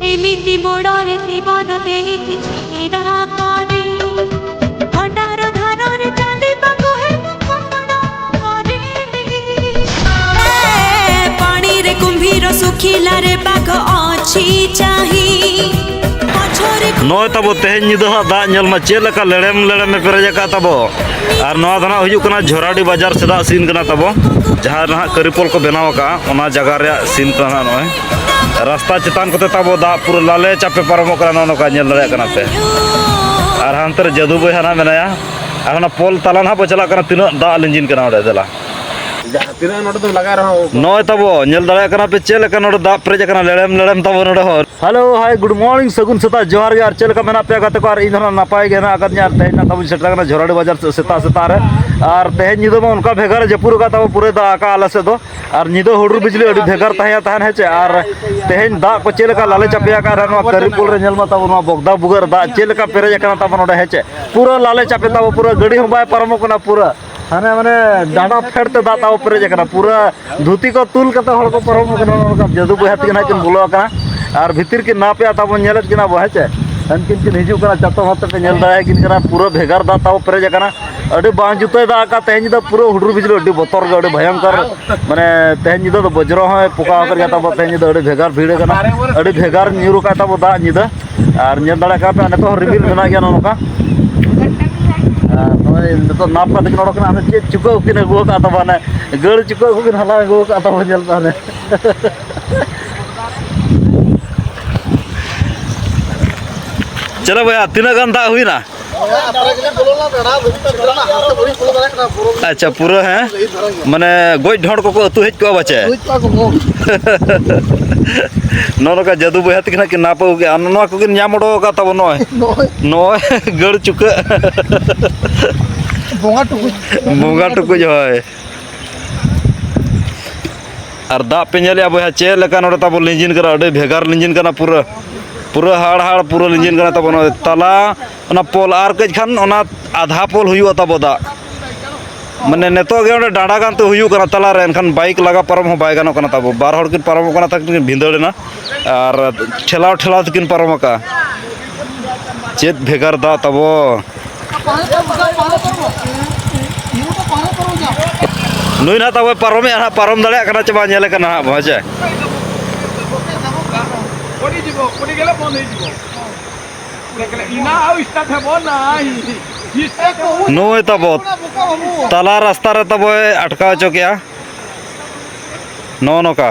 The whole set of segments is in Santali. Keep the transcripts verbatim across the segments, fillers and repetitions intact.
ଏମିତି ମୋଡ଼ରେ ଜୀବନ ଦେଇଛି ଛିଡ଼ା କରି, ଭଣ୍ଡାର ଧାନରେ ଚାଲିବାକୁ ହେବ କ'ଣ କରି। ଏ ପାଣିରେ କୁମ୍ଭୀର, ଶୁଖିଲାରେ ବାଘ ଅଛି ଚାହିଁ। ପଛରେ ᱱᱚᱜᱼᱚᱭ ᱛᱟᱵᱚ ᱛᱮᱦᱮᱧ ᱧᱤᱫᱟᱹ ᱦᱟᱸᱜ ᱫᱟᱜ ᱧᱮᱞ ᱢᱟ ᱪᱮᱫ ᱞᱮᱠᱟ ᱞᱮᱲᱮᱢ ᱞᱮᱲᱮᱢᱮ ᱯᱮᱨᱮᱡ ᱟᱠᱟᱫ ᱛᱟᱵᱚ᱾ ᱟᱨ ᱱᱚᱣᱟ ᱫᱚ ᱱᱟᱦᱟᱜ ᱦᱩᱭᱩᱜ ᱠᱟᱱᱟ ᱡᱷᱚᱨᱟᱰᱤ ᱵᱟᱡᱟᱨ ᱥᱮᱫᱟᱜ ᱥᱤᱱ ᱠᱟᱱᱟ ᱛᱟᱵᱚ, ᱡᱟᱦᱟᱸ ᱨᱮ ᱱᱟᱦᱟᱜ ᱠᱟᱹᱨᱤᱯᱚᱞ ᱠᱚ ᱵᱮᱱᱟᱣ ᱟᱠᱟᱫᱼᱟ, ᱚᱱᱟ ᱡᱟᱭᱜᱟ ᱨᱮᱭᱟᱜ ᱥᱤᱱ ᱠᱟᱱᱟ ᱱᱟᱦᱟᱜ ᱱᱚᱜᱼᱚᱭ᱾ ᱨᱟᱥᱛᱟ ᱪᱮᱛᱟᱱ ᱠᱚᱛᱮ ᱛᱟᱵᱚ ᱫᱟᱜ ᱯᱩᱨᱟᱹ ᱞᱟᱞᱮ ᱪᱟᱯᱮ ᱯᱟᱨᱚᱢᱚᱜ ᱠᱟᱱᱟ, ᱱᱚᱜᱼᱚ ᱱᱚᱝᱠᱟ ᱧᱮᱞ ᱫᱟᱲᱮᱭᱟᱜ ᱠᱟᱱᱟ ᱯᱮ᱾ ᱟᱨ ᱦᱟᱱᱛᱮ ᱨᱮ ᱡᱟᱹᱫᱩ ᱵᱚᱭᱦᱟ ᱱᱟᱦᱟᱜ ᱢᱮᱱᱟᱭᱟ᱾ ᱟᱨ ᱚᱱᱟ ᱯᱳᱞ ᱛᱟᱞᱟ ᱱᱟᱦᱟᱜ ᱵᱚ ᱪᱟᱞᱟᱜ ᱠᱟᱱᱟ, ᱛᱤᱱᱟᱹᱜ ᱫᱟᱜ ᱞᱤᱸᱡᱤᱱ ᱠᱟᱱᱟ ᱚᱸᱰᱮ, ᱫᱮᱞᱟ᱾ ᱡᱟᱦᱟᱸ ᱛᱤᱱᱟᱹᱜ ᱱᱚᱰᱮ ᱫᱚ ᱞᱟᱜᱟᱣ ᱨᱮᱦᱚᱸ ᱱᱚᱜᱼᱚᱭ ᱛᱟᱵᱚ ᱧᱮᱞ ᱫᱟᱲᱮᱭᱟᱜ ᱠᱟᱱᱟ ᱯᱮ ᱪᱮᱫ ᱞᱮᱠᱟ ᱱᱚᱰᱮ ᱫᱟᱜ ᱯᱮᱨᱮᱡ ᱟᱠᱟᱱᱟ, ᱞᱮᱲᱮᱢ ᱞᱮᱲᱮᱢ ᱛᱟᱵᱚ ᱱᱚᱰᱮ ᱦᱚᱸ᱾ ᱦᱮᱞᱳ, ᱦᱟᱭ, ᱜᱩᱰ ᱢᱚᱨᱱᱤᱝ, ᱥᱟᱹᱜᱩᱱ ᱥᱮᱛᱟᱜ, ᱡᱚᱦᱟᱨ ᱜᱮ᱾ ᱟᱨ ᱪᱮᱫ ᱞᱮᱠᱟ ᱢᱮᱱᱟᱜ ᱯᱮᱭᱟ ᱜᱟᱛᱮ ᱠᱚ? ᱟᱨ ᱤᱧ ᱫᱚ ᱱᱟᱦᱟᱜ ᱱᱟᱯᱟᱭ ᱜᱮ ᱦᱮᱱᱟᱜ ᱟᱠᱟᱫᱤᱧᱟ᱾ ᱟᱨ ᱛᱮᱦᱮᱧ ᱱᱟᱜ ᱛᱟᱵᱚᱱ ᱥᱮᱴᱮᱨ ᱟᱠᱟᱱᱟ ᱡᱷᱚᱨᱟᱰᱤ ᱵᱟᱡᱟᱨ ᱥᱮᱫ ᱥᱮᱛᱟᱜ ᱥᱮᱛᱟᱜ ᱨᱮ᱾ ᱟᱨ ᱛᱮᱦᱮᱧ ᱧᱤᱫᱟᱹ ᱢᱟ ᱚᱱᱠᱟ ᱵᱷᱮᱜᱟᱨ ᱡᱟᱹᱯᱩᱫ ᱟᱠᱟᱫ ᱛᱟᱵᱚ, ᱯᱩᱨᱟᱹ ᱫᱟᱜ ᱟᱠᱟᱫ ᱟᱞᱮ ᱥᱮᱫ ᱫᱚ᱾ ᱟᱨ ᱧᱤᱫᱟᱹ ᱦᱩᱰᱩᱨ ᱵᱤᱡᱽᱞᱤ ᱟᱹᱰᱤ ᱵᱷᱮᱜᱟᱨ ᱛᱟᱦᱮᱸ ᱛᱟᱦᱮᱱ, ᱦᱮᱸ ᱪᱮ? ᱟᱨ ᱛᱮᱦᱮᱧ ᱫᱟᱜ ᱠᱚ ᱪᱮᱫ ᱞᱮᱠᱟ ᱞᱟᱞᱮ ᱪᱟᱯᱮ ᱟᱠᱟᱫ ᱨᱮ, ᱱᱚᱣᱟ ᱠᱟᱹᱨᱤᱯᱩᱞ ᱨᱮ ᱧᱮᱞ ᱢᱟ ᱛᱟᱵᱚ, ᱱᱚᱣᱟ ᱵᱚᱜᱽᱫᱟ ᱵᱷᱩᱜᱟᱹᱜ ᱨᱮ ᱫᱟᱜ ᱪᱮᱫ ᱞᱮᱠᱟ ᱯᱮᱨᱮᱡ ᱟᱠᱟᱱᱟ ᱛᱟᱵᱚ ᱱᱚᱰᱮ, ᱦᱮᱸ ᱪᱮ? ᱯᱩᱨᱟᱹ ᱞᱟᱞᱮ ᱪᱟᱯᱮ ᱛᱟᱵᱚ, ᱯᱩᱨᱟᱹ ᱜᱟᱹᱰᱤ ᱦᱚᱸ ᱵᱟᱭ ᱯᱟᱨᱚᱢᱚᱜ ᱠᱟᱱᱟ, ᱯᱩᱨᱟᱹ ᱦᱟᱱᱮ ᱢᱟᱱᱮ ᱰᱟᱸᱰᱟ ᱯᱷᱮᱰ ᱛᱮ ᱫᱟᱜ ᱛᱟᱵᱚ ᱯᱮᱨᱮᱡ ᱟᱠᱟᱱᱟ, ᱯᱩᱨᱟᱹ ᱫᱷᱩᱛᱤ ᱠᱚ ᱛᱩᱞ ᱠᱟᱛᱮ ᱦᱚᱲ ᱠᱚ ᱯᱟᱨᱚᱢᱚᱜ ᱠᱟᱱᱟ᱾ ᱱᱚᱜᱼᱚ ᱱᱚᱝᱠᱟ ᱡᱟᱹᱫᱩ ᱵᱚᱭᱦᱟ ᱛᱟᱹᱠᱤᱱ ᱦᱟᱸᱜ ᱠᱤᱱ ᱵᱚᱞᱚ ᱟᱠᱟᱱᱟ᱾ ᱟᱨ ᱵᱷᱤᱛᱤᱨ ᱠᱤᱱ ᱱᱟᱯᱮᱭᱟ ᱛᱟᱵᱚᱱ ᱧᱮᱞᱮᱫ ᱠᱤᱱᱟ ᱵᱚ, ᱦᱮᱸ ᱪᱮ? ᱩᱱᱠᱤᱱ ᱠᱤᱱ ᱦᱤᱡᱩᱜ ᱠᱟᱱᱟ, ᱪᱟᱛᱚᱢ ᱦᱟᱛᱮ ᱯᱮ ᱧᱮᱞ ᱫᱟᱲᱮᱭᱟᱠᱤᱱ ᱠᱟᱱᱟ᱾ ᱯᱩᱨᱟᱹ ᱵᱷᱮᱜᱟᱨ ᱫᱟᱜ ᱛᱟᱵᱚ ᱯᱮᱨᱮᱡ ᱟᱠᱟᱱᱟ᱾ ᱟᱹᱰᱤ ᱵᱟᱝ ᱡᱩᱛᱟᱹᱭ ᱫᱟᱜ ᱟᱠᱟᱫ ᱛᱮᱦᱮᱧ ᱧᱤᱫᱟᱹ, ᱯᱩᱨᱟᱹ ᱦᱩᱰᱩᱨ ᱵᱤᱡᱽᱞᱤ ᱟᱹᱰᱤ ᱵᱚᱛᱚᱨ ᱜᱮ, ᱟᱹᱰᱤ ᱵᱷᱚᱭᱚᱝᱠᱚᱨ᱾ ᱢᱟᱱᱮ ᱛᱮᱦᱮᱧ ᱧᱤᱫᱟᱹ ᱫᱚ ᱵᱚᱡᱽᱨᱚ ᱦᱚᱸᱭ ᱯᱚᱠᱟᱣ ᱟᱠᱟᱫ ᱜᱮᱭᱟ ᱛᱟᱵᱚ᱾ ᱛᱮᱦᱮᱧ ᱧᱤᱫᱟᱹ ᱟᱹᱰᱤ ᱵᱷᱮᱜᱟᱨ ᱵᱷᱤᱲ ᱟᱠᱟᱱᱟ, ᱟᱹᱰᱤ ᱵᱷᱮᱜᱟᱨ ᱧᱩᱨ ᱟᱠᱟᱫ ᱛᱟᱵᱚ ᱫᱟᱜ ᱧᱤᱫᱟᱹ᱾ ᱟᱨ ᱧᱮᱞ ᱫᱟᱲᱮᱭᱟᱜ ᱠᱟᱱᱟ ᱯᱮ, ᱱᱤᱛᱚᱜ ᱦᱚᱸ ᱨᱤᱢᱤᱞ ᱢᱮᱱᱟᱜ ᱜᱮᱭᱟ ᱱᱚᱜᱼᱚ ᱱᱚᱝᱠᱟ᱾ ᱟᱨ ᱱᱚᱜᱼᱚᱭ ᱱᱤᱛᱚᱜ ᱱᱟᱯ ᱠᱟᱛᱮ ᱠᱤᱱ ᱚᱰᱚᱠ ᱠᱟᱱᱟ᱾ ᱦᱟᱱᱮ ᱪᱮᱫ ᱪᱩᱠᱟᱹᱜ ᱠᱚᱠᱤᱱ ᱟᱹᱜᱩ ᱟᱠᱟᱫ ᱛᱟᱵᱚ, ᱦᱟᱱᱮ ᱜᱟᱹᱲ ᱪᱩᱠᱟᱹᱜ ᱠᱚᱠᱤᱱ ᱦᱟᱞᱟᱝ ᱟᱹᱜᱩ ᱟᱠᱟᱫ ᱛᱟᱵᱚ, ᱧᱮᱞ ᱯᱮ ᱦᱟᱱᱮ᱾ ᱪᱚᱞᱚ ᱵᱚᱭᱦᱟ, ᱛᱤᱱᱟᱹᱜ ᱜᱟᱱ ᱫᱟᱜ ᱦᱩᱭᱱᱟ? ᱟᱪᱪᱷᱟ, ᱯᱩᱨᱟᱹ, ᱦᱮᱸ? ᱢᱟᱱᱮ ᱜᱚᱡ ᱰᱷᱚᱸᱰ ᱠᱚᱠᱚ ᱟᱹᱛᱩ ᱦᱮᱡ ᱠᱚᱜᱼᱟ ᱯᱟᱪᱮ? ᱱᱚᱜᱼᱚ ᱱᱚᱝᱠᱟ ᱡᱟᱹᱫᱩ ᱵᱚᱭᱦᱟ ᱛᱟᱹᱠᱤᱱ ᱦᱟᱸᱜ ᱠᱤᱱ ᱱᱟᱯ ᱟᱹᱜᱩ ᱠᱮᱜᱼᱟ᱾ ᱱᱚᱣᱟ ᱠᱚᱠᱤᱱ ᱧᱟᱢ ᱚᱰᱚᱠ ᱟᱠᱟᱫ ᱛᱟᱵᱚᱱ ᱱᱚᱜᱼᱚᱭ᱾ ᱱᱚᱜᱼᱚᱭ᱾ ᱱᱚᱜᱼᱚᱭ ᱜᱟᱹᱲ ᱪᱩᱠᱟᱹᱜ᱾ ᱵᱚᱸᱜᱟ ᱴᱩᱠᱩᱡ᱾ ᱵᱚᱸᱜᱟ ᱴᱩᱠᱩᱡ, ᱦᱳᱭ᱾ ᱟᱨ ᱫᱟᱜ ᱯᱮ ᱧᱮᱞᱮᱜᱼᱟ ᱵᱚᱭᱦᱟ, ᱪᱮᱫ ᱞᱮᱠᱟ ᱱᱚᱰᱮ ᱛᱟᱵᱚ ᱞᱤᱸᱡᱤᱱ ᱠᱟᱱᱟ, ᱟᱹᱰᱤ ᱵᱷᱮᱜᱟᱨ ᱞᱤᱸᱡᱤᱱ ᱠᱟᱱᱟ, ᱯᱩᱨᱟᱹ, ᱯᱩᱨᱟᱹ ᱦᱟᱲ ᱦᱟᱲ ᱯᱩᱨᱟᱹ ᱞᱤᱸᱡᱤᱱ ᱠᱟᱱᱟ ᱛᱟᱵᱚ ᱱᱚᱜᱼᱚᱭ ᱛᱟᱞᱟ᱾ ᱚᱱᱟ ᱯᱳᱞ ᱟᱨ ᱠᱟᱹᱡ ᱠᱷᱟᱱ ᱚᱱᱟ ᱟᱫᱷᱟ ᱯᱳᱞ ᱦᱩᱭᱩᱜᱼᱟ ᱛᱟᱵᱚ ᱫᱟᱜ᱾ ᱢᱟᱱᱮ ᱱᱤᱛᱚᱜ ᱜᱮ ᱚᱸᱰᱮ ᱰᱟᱸᱰᱟ ᱜᱟᱱ ᱛᱮ ᱦᱩᱭᱩᱜ ᱠᱟᱱᱟ ᱛᱟᱞᱟᱨᱮ, ᱮᱱᱠᱷᱟᱱ ᱵᱟᱭᱤᱠ ᱞᱟᱜᱟ ᱯᱟᱨᱚᱢ ᱦᱚᱸ ᱵᱟᱭ ᱜᱟᱱᱚᱜ ᱠᱟᱱᱟ ᱛᱟᱵᱚ᱾ ᱵᱟᱨ ᱦᱚᱲ ᱠᱤᱱ ᱯᱟᱨᱚᱢᱚᱜ ᱠᱟᱱᱟ, ᱛᱟᱠᱤᱱ ᱠᱤᱱ ᱵᱷᱤᱸᱫᱟᱹᱲ ᱮᱱᱟ ᱟᱨ ᱴᱷᱮᱞᱟᱣ ᱴᱷᱮᱞᱟᱣ ᱛᱮᱠᱤᱱ ᱯᱟᱨᱚᱢ ᱟᱠᱟᱜᱼᱟ᱾ ᱪᱮᱫ ᱵᱷᱮᱜᱟᱨ ᱫᱟᱜ ᱛᱟᱵᱚ᱾ ᱱᱩᱭ ᱱᱟᱦᱟᱜ ᱛᱟᱵᱚᱭ ᱯᱟᱨᱚᱢᱮᱜᱼᱟ ᱱᱟᱦᱟᱜ, ᱯᱟᱨᱚᱢ ᱫᱟᱲᱮᱭᱟᱜ ᱠᱟᱱᱟ ᱪᱮ ᱵᱟᱝ ᱧᱮᱞᱮ ᱠᱟᱱᱟ ᱱᱟᱦᱟᱜ, ᱦᱮᱸ ᱪᱮ? ᱱᱩᱭ ᱛᱟᱵᱚ ᱛᱟᱞᱟ ᱨᱟᱥᱛᱟ ᱨᱮ ᱛᱟᱵᱚᱭ ᱟᱴᱠᱟᱣ ᱦᱚᱪᱚ ᱠᱮᱜᱼᱟ᱾ ᱱᱚᱜᱼᱚ ᱱᱚᱝᱠᱟ᱾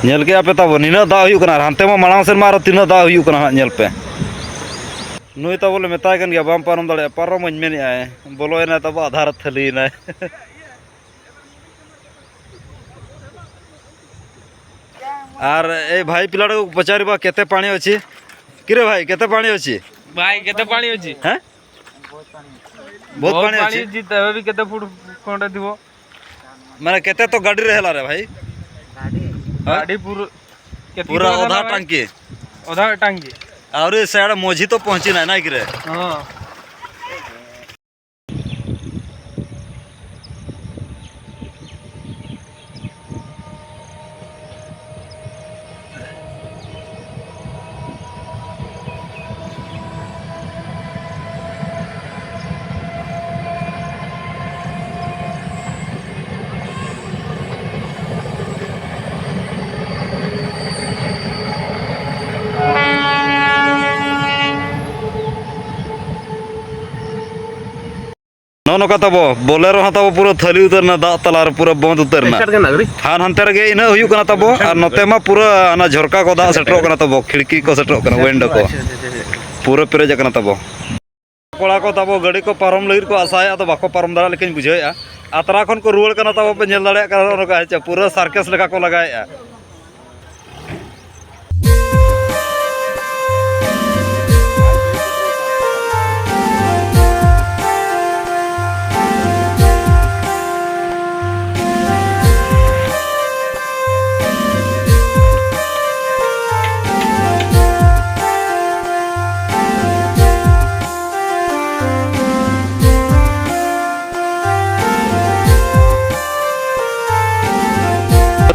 ᱧᱮᱞ ᱠᱮᱜᱼᱟ ᱯᱮ ᱛᱟᱵᱚ, ᱱᱤᱱᱟᱹᱜ ᱫᱟᱜ ᱦᱩᱭᱩᱜ ᱠᱟᱱᱟ, ᱟᱨ ᱦᱟᱱᱛᱮ ᱢᱟ ᱢᱟᱲᱟᱝ ᱥᱮᱱ ᱢᱟ ᱟᱨᱚ ᱛᱤᱱᱟᱹᱜ ᱫᱟᱜ ᱦᱩᱭᱩᱜ ᱠᱟᱱᱟ ᱦᱟᱸᱜ, ᱧᱮᱞ ᱯᱮ᱾ ᱱᱩᱭ ᱛᱟᱵᱚ ᱞᱮ ᱢᱮᱛᱟᱭ ᱠᱟᱱ ᱜᱮᱭᱟ, "ᱵᱟᱢ ᱯᱟᱨᱚᱢ ᱫᱟᱲᱮᱭᱟᱜᱼᱟ, ᱯᱟᱨᱚᱢᱟᱹᱧ ᱢᱮᱱᱮᱫᱼᱟᱭ", ᱵᱚᱞᱚᱭᱮᱱᱟᱭ ᱛᱟᱵᱚ, ᱟᱫᱷᱟ ᱨᱮ ᱛᱷᱟᱹᱞᱤᱭᱮᱱᱟᱭ᱾ ᱟᱨ ᱮ ᱵᱷᱟᱭ ᱯᱤᱞᱟᱲ ᱠᱚ ᱯᱚᱪᱟᱨᱤᱵᱟ, କେତେ ପାଣି ଅଛି? କିରେ ଭାଇ, କେତେ ପାଣି ଅଛି? ଭାଇ, କେତେ ପାଣି ଅଛି? ହେଁ? ବହୁତ ପାଣି ଅଛି। ଅଛି, ତେବେ ବି କେତେ ଫୁଟ ଖଣ୍ଡେ ଥିବ? ମାନେ କେତେ ତ ଗାଡ଼ିରେ ହେଲାରେ ଭାଇ? ଗାଡ଼ି ପୁରା କେତିକି ପୁରା ତ ଅଧା ହେଲାରେ? ଟାଙ୍କି। ଅଧା ଟାଙ୍କି। ଆହୁରି ସେଆଡ଼େ ମଝି ତ ପହଞ୍ଚି ନାହିଁ, ନାଇଁ କିରେ? ହଁ। ᱱᱚᱜᱼᱚ ᱱᱚᱝᱠᱟ ᱛᱟᱵᱚ, ᱵᱚᱞᱮᱨᱳ ᱦᱚᱸ ᱛᱟᱵᱚ ᱯᱩᱨᱟᱹ ᱛᱷᱟᱹᱞᱤ ᱩᱛᱟᱹᱨ ᱮᱱᱟ, ᱫᱟᱜ ᱛᱟᱞᱟ ᱨᱮ ᱯᱩᱨᱟᱹ ᱵᱚᱸᱫᱽ ᱩᱛᱟᱹᱨ ᱮᱱᱟ᱾ ᱦᱟᱱ ᱦᱟᱱᱛᱮ ᱨᱮᱜᱮ ᱤᱱᱟᱹᱜ ᱦᱩᱭᱩᱜ ᱠᱟᱱᱟ ᱛᱟᱵᱚ, ᱟᱨ ᱱᱚᱛᱮ ᱢᱟ ᱯᱩᱨᱟᱹ ᱚᱱᱟ ᱡᱷᱚᱨᱠᱟ ᱠᱚ ᱫᱟᱜ ᱥᱮᱴᱮᱨᱚᱜ ᱠᱟᱱᱟ ᱛᱟᱵᱚ, ᱠᱷᱤᱲᱠᱤ ᱠᱚ ᱥᱮᱴᱮᱨᱚᱜ ᱠᱟᱱᱟ, ᱩᱭᱤᱱᱰᱳ ᱠᱚ ᱯᱩᱨᱟᱹ ᱯᱮᱨᱮᱡ ᱟᱠᱟᱱᱟ ᱛᱟᱵᱚ᱾ ᱠᱚᱲᱟ ᱠᱚ ᱛᱟᱵᱚ ᱜᱟᱹᱰᱤ ᱠᱚ ᱯᱟᱨᱚᱢ ᱞᱟᱹᱜᱤᱫ ᱠᱚ ᱟᱥᱟᱭᱮᱫ, ᱟᱫᱚ ᱵᱟᱠᱚ ᱯᱟᱨᱚᱢ ᱫᱟᱲᱮᱭᱟᱜ ᱞᱮᱠᱟᱧ ᱵᱩᱡᱷᱟᱹᱣᱮᱫᱼᱟ᱾ ᱟᱛᱨᱟ ᱠᱷᱚᱱ ᱠᱚ ᱨᱩᱣᱟᱹᱲ ᱠᱟᱱᱟ ᱛᱟᱵᱚ, ᱯᱮ ᱧᱮᱞ ᱫᱟᱲᱮᱭᱟᱜ ᱠᱟᱱᱟ ᱱᱚᱜᱼᱚ ᱱᱚᱝᱠᱟ, ᱦᱮᱸ ᱪᱮ, ᱯᱩᱨᱟᱹ ᱥᱟᱨᱠᱮᱥ ᱞᱮᱠᱟ ᱠᱚ ᱞᱟᱜᱟᱭᱮᱫᱼᱟ᱾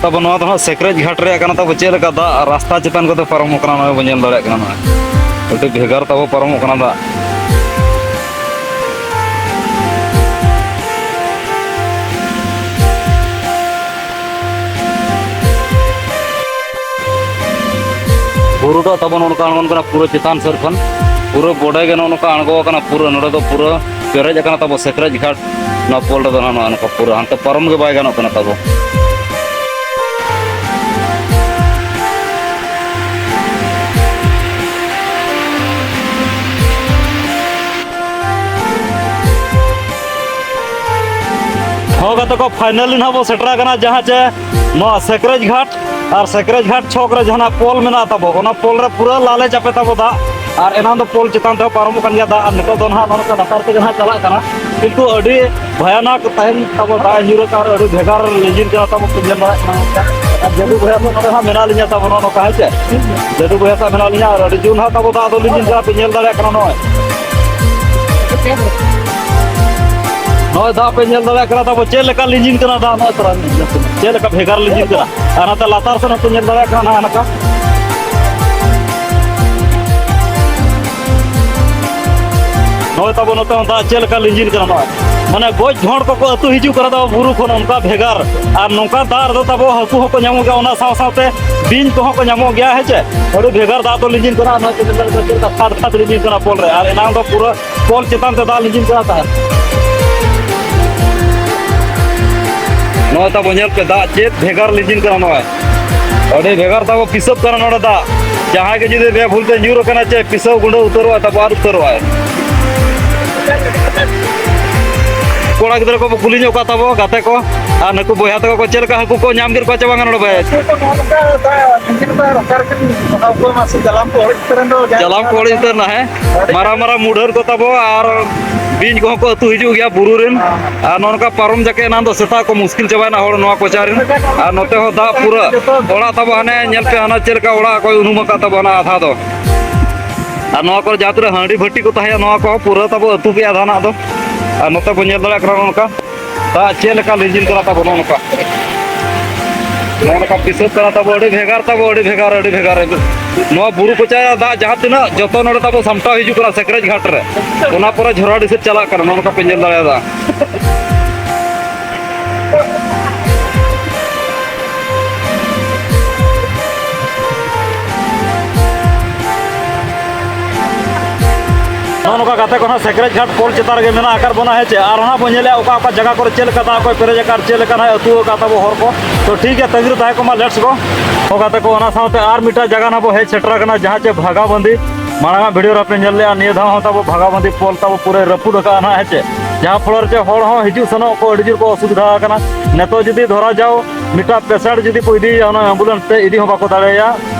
ᱛᱟᱵᱚ ᱱᱚᱣᱟ ᱫᱚ ᱦᱟᱸᱜ ᱥᱮᱠᱨᱮᱡ ᱜᱷᱟᱴ ᱨᱮᱭᱟᱜ ᱠᱟᱱᱟ ᱛᱟᱵᱚ᱾ ᱪᱮᱫ ᱞᱮᱠᱟ ᱫᱟᱜ ᱨᱟᱥᱛᱟ ᱪᱮᱛᱟᱱ ᱠᱚᱛᱮ ᱯᱟᱨᱚᱢᱚᱜ ᱠᱟᱱᱟ, ᱱᱚᱜᱼᱚᱭ ᱵᱚᱱ ᱧᱮᱞ ᱫᱟᱲᱮᱭᱟᱜ ᱠᱟᱱᱟ᱾ ᱱᱚᱜᱼᱚᱭ ᱟᱹᱰᱤ ᱵᱷᱮᱜᱟᱨ ᱛᱟᱵᱚ ᱯᱟᱨᱚᱢᱚᱜ ᱠᱟᱱᱟ ᱫᱟᱜ᱾ ᱵᱩᱨᱩ ᱫᱚ ᱛᱟᱵᱚ ᱱᱚᱜᱼᱚ ᱱᱚᱝᱠᱟ ᱟᱬᱜᱚᱱ ᱠᱟᱱᱟ ᱯᱩᱨᱟᱹ ᱪᱮᱛᱟᱱ ᱥᱮᱫ ᱠᱷᱚᱱ, ᱯᱩᱨᱟᱹ ᱵᱚᱰᱮ ᱜᱮ ᱱᱚᱜᱼᱚ ᱱᱚᱝᱠᱟ ᱟᱬᱜᱚ ᱟᱠᱟᱱᱟ᱾ ᱯᱩᱨᱟᱹ ᱱᱚᱰᱮ ᱫᱚ ᱯᱩᱨᱟᱹ ᱯᱮᱨᱮᱡ ᱟᱠᱟᱱᱟ ᱛᱟᱵᱚ ᱥᱮᱠᱨᱮᱡ ᱜᱷᱟᱴ᱾ ᱱᱚᱣᱟ ᱯᱳᱞ ᱨᱮᱫᱚ ᱱᱟᱦᱟᱜ ᱱᱚᱜᱼᱚ ᱱᱚᱝᱠᱟ ᱯᱩᱨᱟᱹ ᱦᱟᱱᱛᱮ ᱯᱟᱨᱚᱢ ᱜᱮ ᱵᱟᱭ ᱜᱟᱱᱚᱜ ᱠᱟᱱᱟ ᱛᱟᱵᱚ᱾ ᱦᱚᱸ ᱜᱟᱛᱮ ᱠᱚ, finally ᱱᱟᱦᱟᱜ ᱵᱚ ᱥᱮᱴᱮᱨ ᱟᱠᱟᱱᱟ ᱡᱟᱦᱟᱸ ᱪᱮ ᱱᱚᱣᱟ ᱥᱮᱠᱨᱮᱡ ᱜᱷᱟᱴ᱾ ᱟᱨ ᱥᱮᱠᱨᱮᱡ ᱜᱷᱟᱴ ᱪᱷᱚᱠ ᱨᱮ ᱡᱟᱦᱟᱸ ᱯᱳᱞ ᱢᱮᱱᱟᱜ ᱛᱟᱵᱚ, ᱚᱱᱟ ᱯᱳᱞ ᱨᱮ ᱯᱩᱨᱟᱹ ᱞᱟᱞᱮ ᱪᱟᱯᱮ ᱛᱟᱵᱚ ᱫᱟᱜ᱾ ᱟᱨ ᱮᱱᱟᱝ ᱫᱚ ᱯᱳᱞ ᱪᱮᱛᱟᱱ ᱛᱮᱦᱚᱸ ᱯᱟᱨᱚᱢᱚᱜ ᱠᱟᱱ ᱜᱮᱭᱟ ᱫᱟᱜ, ᱟᱨ ᱱᱤᱛᱚᱜ ᱫᱚ ᱱᱟᱦᱟᱜ ᱱᱚᱜᱼᱚ ᱱᱚᱝᱠᱟ ᱞᱟᱛᱟᱨ ᱛᱮᱜᱮ ᱱᱟᱦᱟᱜ ᱪᱟᱞᱟᱜ ᱠᱟᱱᱟ᱾ ᱠᱤᱱᱛᱩ ᱟᱹᱰᱤ ᱵᱷᱚᱭᱟᱱᱚᱠ ᱛᱟᱦᱮᱱ ᱛᱟᱵᱚ, ᱫᱟᱜ ᱧᱩᱨ ᱟᱠᱟᱱ ᱟᱹᱰᱤ ᱵᱷᱮᱜᱟᱨ ᱞᱤᱸᱡᱤᱱ ᱠᱟᱱᱟ ᱛᱟᱵᱚ, ᱯᱮ ᱧᱮᱞ ᱫᱟᱲᱮᱭᱟᱜ ᱠᱟᱱᱟ᱾ ᱟᱨ ᱡᱟᱹᱫᱩ ᱵᱚᱭᱦᱟ ᱫᱚ ᱱᱚᱰᱮ ᱦᱟᱸᱜ ᱢᱮᱱᱟᱜ ᱞᱤᱧᱟ ᱛᱟᱵᱚ, ᱱᱚᱜᱼᱚ ᱱᱚᱝᱠᱟ, ᱦᱮᱸ ᱪᱮ? ᱡᱟᱹᱫᱩ ᱵᱚᱭᱦᱟ ᱥᱟᱶ ᱢᱮᱱᱟᱜ ᱞᱤᱧᱟ, ᱟᱨ ᱟᱹᱰᱤ ᱡᱳᱨ ᱱᱟᱦᱟᱜ ᱛᱟᱵᱚ ᱫᱟᱜ ᱫᱚ ᱞᱤᱸᱡᱤᱱ ᱠᱟᱱᱟ, ᱯᱮ ᱧᱮᱞ ᱫᱟᱲᱮᱭᱟᱜ ᱠᱟᱱᱟ ᱱᱚᱜᱼᱚᱭ᱾ ᱱᱚᱜᱼᱚᱭ ᱫᱟᱜ ᱯᱮ ᱧᱮᱞ ᱫᱟᱲᱮᱭᱟᱜ ᱠᱟᱱᱟ ᱛᱟᱵᱚ, ᱪᱮᱫ ᱞᱮᱠᱟ ᱞᱤᱸᱡᱤᱱ ᱠᱟᱱᱟ ᱫᱟᱜ, ᱱᱚᱜᱼᱚᱭ ᱛᱚᱨᱟ ᱪᱮᱫ ᱞᱮᱠᱟ ᱵᱷᱮᱜᱟᱨ ᱞᱤᱸᱡᱤᱱ ᱠᱟᱱᱟ᱾ ᱟᱨ ᱱᱚᱛᱮ ᱞᱟᱛᱟᱨ ᱥᱮᱫ ᱦᱚᱸᱯᱮ ᱧᱮᱞ ᱫᱟᱲᱮᱭᱟᱜ ᱠᱟᱱᱟ ᱱᱟᱦᱟᱜ ᱱᱚᱝᱠᱟ᱾ ᱱᱚᱜᱼᱚᱭ ᱛᱟᱵᱚ ᱱᱚᱛᱮ ᱦᱚᱸ ᱫᱟᱜ ᱪᱮᱫ ᱞᱮᱠᱟ ᱞᱤᱸᱡᱤᱱ ᱠᱟᱱᱟ ᱱᱚᱜᱼᱚᱭ᱾ ᱢᱟᱱᱮ ᱜᱚᱡ ᱰᱷᱚᱸᱰ ᱠᱚᱠᱚ ᱟᱹᱛᱩ ᱦᱤᱡᱩᱜ ᱠᱟᱱᱟ ᱛᱟᱵᱚ ᱵᱩᱨᱩ ᱠᱷᱚᱱ, ᱚᱱᱠᱟ ᱵᱷᱮᱜᱟᱨ᱾ ᱟᱨ ᱱᱚᱝᱠᱟ ᱫᱟᱜ ᱨᱮᱫᱚ ᱛᱟᱵᱚ ᱦᱟᱹᱠᱩ ᱦᱚᱸᱠᱚ ᱧᱟᱢᱚᱜ ᱜᱮᱭᱟ, ᱚᱱᱟ ᱥᱟᱶ ᱥᱟᱶᱛᱮ ᱵᱤᱧ ᱠᱚᱦᱚᱸ ᱠᱚ ᱧᱟᱢᱚᱜ ᱜᱮᱭᱟ, ᱦᱮᱸ ᱪᱮ? ᱟᱹᱰᱤ ᱵᱷᱮᱜᱟᱨ ᱫᱟᱜ ᱫᱚ ᱞᱤᱸᱡᱤᱱ ᱠᱟᱱᱟ, ᱱᱚᱜᱼᱚᱭ ᱪᱮᱫ ᱞᱮᱠᱟ ᱪᱮᱫ ᱞᱮᱠᱟ ᱠᱷᱟᱫᱽ ᱠᱷᱟᱫᱽ ᱞᱤᱸᱡᱤᱱ ᱠᱟᱱᱟ ᱯᱳᱞ ᱨᱮ, ᱟᱨ ᱮᱱᱟᱝ ᱫᱚ ᱯᱩᱨᱟᱹ ᱯᱳᱞ ᱪᱮᱛᱟᱱ ᱛᱮ ᱫᱟᱜ ᱞᱤᱸᱡᱤᱱ ᱠᱟᱱᱟ ᱛᱟᱦᱮᱸᱫ᱾ ᱱᱚᱜᱼᱚᱭ ᱛᱟᱵᱚ ᱧᱮᱞ ᱯᱮ, ᱫᱟᱜ ᱪᱮᱫ ᱵᱷᱮᱜᱟᱨ ᱞᱤᱸᱡᱤᱱ ᱠᱟᱱᱟ ᱱᱚᱜᱼᱚᱭ᱾ ᱟᱹᱰᱤ ᱵᱷᱮᱜᱟᱨ ᱛᱟᱵᱚ ᱯᱤᱥᱟᱹᱵ ᱠᱟᱱᱟ ᱱᱚᱰᱮ ᱫᱟᱜ᱾ ᱡᱟᱦᱟᱸᱭ ᱜᱮ ᱡᱩᱫᱤ ᱵᱮᱵᱷᱩᱞ ᱛᱮ ᱧᱩᱨ ᱟᱠᱟᱱᱟ ᱪᱮ, ᱯᱤᱥᱟᱹᱣ ᱜᱩᱸᱰᱟᱹ ᱩᱛᱟᱹᱨᱚᱜᱼᱟᱭ ᱛᱟᱵᱚ, ᱟᱫ ᱩᱛᱟᱹᱨᱚᱜᱼᱟᱭ᱾ ᱠᱚᱲᱟ ᱜᱤᱫᱽᱨᱟᱹ ᱠᱚᱵᱚ ᱠᱩᱞᱤ ᱧᱚᱜ ᱠᱚᱣᱟ ᱛᱟᱵᱚ, ᱜᱟᱛᱮ ᱠᱚ, ᱟᱨ ᱱᱩᱠᱩ ᱵᱚᱭᱦᱟ ᱛᱟᱠᱚ ᱠᱚ ᱪᱮᱫ ᱞᱮᱠᱟ ᱦᱟᱹᱠᱩ ᱠᱚ ᱧᱟᱢ ᱠᱮᱫ ᱠᱚᱣᱟ ᱪᱮ ᱵᱟᱝᱟ ᱱᱚᱰᱮ ᱵᱚᱭᱦᱟ? ᱦᱟᱹᱠᱩ ᱠᱚ ᱱᱚᱜᱼᱚ ᱱᱚᱝᱠᱟ ᱫᱟᱜ ᱞᱤᱸᱡᱤᱱ ᱠᱟᱱᱟ, ᱨᱟᱠᱟᱵ ᱠᱟᱱᱟ, ᱦᱟᱹᱠᱩ ᱢᱟ ᱥᱮ ᱡᱟᱞᱟᱢ ᱠᱚ ᱚᱲᱮᱡ ᱩᱛᱟᱹᱨ ᱮᱱ ᱫᱚ, ᱡᱟᱞᱟᱢ ᱠᱚ ᱚᱲᱮᱡ ᱩᱛᱟᱹᱨ ᱮᱱᱟ, ᱦᱮᱸ? ᱢᱟᱨᱟᱝ ᱢᱟᱨᱟᱝ ᱢᱩᱰᱷᱟᱹᱨ ᱠᱚ ᱛᱟᱵᱚ ᱟᱨ ᱵᱤᱧ ᱠᱚᱦᱚᱸ ᱠᱚ ᱟᱹᱛᱩ ᱦᱤᱡᱩᱜ ᱜᱮᱭᱟ ᱵᱩᱨᱩ ᱨᱮᱱ᱾ ᱟᱨ ᱱᱚᱜᱼᱚ ᱱᱚᱝᱠᱟ ᱯᱟᱨᱚᱢ ᱡᱟᱠᱮ ᱮᱱᱟᱝ ᱫᱚ ᱥᱮᱛᱟᱜ ᱠᱚ ᱢᱩᱥᱠᱤᱞ ᱪᱟᱵᱟᱭᱮᱱᱟ ᱦᱚᱲ ᱱᱚᱣᱟ ᱠᱚᱪᱟ ᱨᱮᱱ᱾ ᱟᱨ ᱱᱚᱛᱮ ᱦᱚᱸ ᱫᱟᱜ ᱯᱩᱨᱟᱹ ᱚᱲᱟᱜ ᱛᱟᱵᱚ, ᱦᱟᱱᱮ ᱧᱮᱞ ᱯᱮ, ᱦᱟᱱᱟ ᱪᱮᱫ ᱞᱮᱠᱟ ᱚᱲᱟᱜ ᱠᱚᱭ ᱩᱱᱩᱢ ᱟᱠᱟᱫ ᱛᱟᱵᱚᱱᱟ ᱟᱫᱷᱟ ᱫᱚ᱾ ᱟᱨ ᱱᱚᱣᱟ ᱠᱚᱨᱮ ᱡᱟᱦᱟᱸ ᱛᱤᱱᱟᱹᱜ ᱦᱟᱺᱰᱤ ᱵᱷᱟᱹᱴᱤ ᱠᱚ ᱛᱟᱦᱮᱸᱭᱟ, ᱱᱚᱣᱟ ᱠᱚᱦᱚᱸ ᱯᱩᱨᱟᱹ ᱛᱟᱵᱚ ᱟᱹᱛᱩ ᱠᱮᱜᱼᱟ ᱫᱷᱟᱱᱟᱜ ᱫᱚ᱾ ᱟᱨ ᱱᱚᱛᱮ ᱵᱚᱱ ᱧᱮᱞ ᱫᱟᱲᱮᱭᱟᱜ ᱠᱟᱱᱟ, ᱱᱚᱜᱼᱚ ᱱᱚᱝᱠᱟ ᱫᱟᱜ ᱪᱮᱫ ᱞᱮᱠᱟ ᱞᱤᱸᱡᱤᱱ ᱠᱟᱱᱟ ᱛᱟᱵᱚ, ᱱᱚᱜᱼᱚ ᱱᱚᱝᱠᱟ᱾ ᱱᱚᱜᱼᱚ ᱱᱚᱝᱠᱟ ᱯᱤᱥᱟᱹᱜ ᱠᱟᱱᱟ ᱛᱟᱵᱚ, ᱟᱹᱰᱤ ᱵᱷᱮᱜᱟᱨ ᱛᱟᱵᱚ, ᱟᱹᱰᱤ ᱵᱷᱮᱜᱟᱨ, ᱟᱹᱰᱤ ᱵᱷᱮᱜᱟᱨ᱾ ᱱᱚᱣᱟ ᱵᱩᱨᱩ ᱠᱚᱪᱟ ᱫᱟᱜ ᱡᱟᱦᱟᱸ ᱛᱤᱱᱟᱹᱜ ᱡᱚᱛᱚ ᱱᱚᱰᱮ ᱛᱟᱵᱚ ᱥᱟᱢᱴᱟᱣ ᱦᱤᱡᱩᱜ ᱠᱟᱱᱟ ᱥᱮᱠᱨᱮᱡ ᱜᱷᱟᱴ ᱨᱮ, ᱚᱱᱟ ᱯᱚᱨᱮ ᱡᱷᱚᱨᱟ ᱰᱤᱥᱟᱹᱜ ᱪᱟᱞᱟᱜ ᱠᱟᱱᱟ᱾ ᱱᱚᱜᱼᱚ ᱱᱚᱝᱠᱟ ᱯᱮ ᱧᱮᱞ ᱫᱟᱲᱮᱭᱟᱫᱟ᱾ ᱱᱚᱜᱼᱚ ᱱᱚᱝᱠᱟ ᱜᱟᱛᱮ ᱠᱚ ᱱᱟᱦᱟᱜ ᱥᱮᱠᱨᱮᱡ ᱜᱷᱟᱴ ᱯᱳᱞ ᱪᱮᱛᱟᱱ ᱨᱮᱜᱮ ᱢᱮᱱᱟᱜ ᱟᱠᱟᱫ ᱵᱚᱱᱟ, ᱦᱮᱸ ᱪᱮ? ᱟᱨ ᱱᱟᱦᱟᱜ ᱵᱚᱱ ᱧᱮᱞᱮᱜᱼᱟ ᱚᱠᱟ ᱚᱠᱟ ᱡᱟᱭᱜᱟ ᱠᱚᱨᱮ ᱪᱮᱫ ᱞᱮᱠᱟ ᱫᱟᱜ ᱠᱚᱭ ᱯᱮᱨᱮᱡ ᱟᱠᱟᱫ, ᱪᱮᱫ ᱞᱮᱠᱟ ᱱᱟᱦᱟᱜ ᱟᱹᱛᱩ ᱟᱠᱟᱫ ᱛᱟᱵᱚ ᱦᱚᱨ ᱠᱚ᱾ ᱛᱚ ᱴᱷᱤᱠ ᱜᱮᱭᱟ, ᱛᱟᱺᱜᱤ ᱨᱮ ᱛᱟᱦᱮᱸ ᱠᱚᱜ ᱢᱟ, let's go᱾ ᱛᱚ ᱜᱟᱛᱮ ᱠᱚ, ᱚᱱᱟ ᱥᱟᱶᱛᱮ ᱟᱨ ᱢᱤᱫᱴᱟᱝ ᱡᱟᱭᱜᱟ ᱱᱟᱦᱟᱜ ᱵᱚ ᱦᱮᱡ ᱥᱮᱴᱮᱨ ᱟᱠᱟᱱᱟ, ᱡᱟᱦᱟᱸ ᱪᱮ ᱵᱷᱟᱜᱟᱵᱟᱸᱫᱤ᱾ ᱢᱟᱲᱟᱝ ᱟᱜ ᱵᱷᱤᱰᱤᱭᱳ ᱨᱮ ᱟᱯᱮ ᱧᱮᱞ ᱞᱮᱜᱼᱟ, ᱱᱤᱭᱟᱹ ᱫᱷᱟᱣ ᱦᱚᱸ ᱛᱟᱵᱚ ᱵᱷᱟᱜᱟᱵᱟᱸᱫᱤ ᱯᱳᱞ ᱛᱟᱵᱚ ᱯᱩᱨᱟᱹᱭ ᱨᱟᱹᱯᱩᱫ ᱟᱠᱟᱫᱼᱟ ᱱᱟᱦᱟᱜ, ᱦᱮᱸ ᱪᱮ? ᱡᱟᱦᱟᱸ ᱯᱷᱚᱞᱚ ᱨᱮ ᱪᱮ ᱦᱚᱲ ᱦᱚᱸ ᱦᱤᱡᱩᱜ ᱥᱮᱱᱚᱜ ᱠᱚ ᱟᱹᱰᱤ ᱡᱳᱨ ᱠᱚ ᱚᱥᱩᱵᱤᱫᱷᱟ ᱟᱠᱟᱱᱟ᱾ ᱱᱤᱛᱚᱜ ᱡᱩᱫᱤ ᱫᱷᱚᱨᱟ ᱡᱟᱣ ᱢᱤᱫᱴᱟᱝ ᱯᱮᱥᱮᱱᱴ ᱡᱩᱫᱤ ᱠᱚ ᱤᱫᱤᱭᱮᱭᱟ, ᱚᱱᱟ ᱮᱢᱵᱩᱞᱮᱱᱥ ᱛᱮ ᱤᱫᱤ ᱦᱚᱸ ᱵᱟᱠᱚ ᱫᱟᱲᱮᱭᱟᱭᱟ,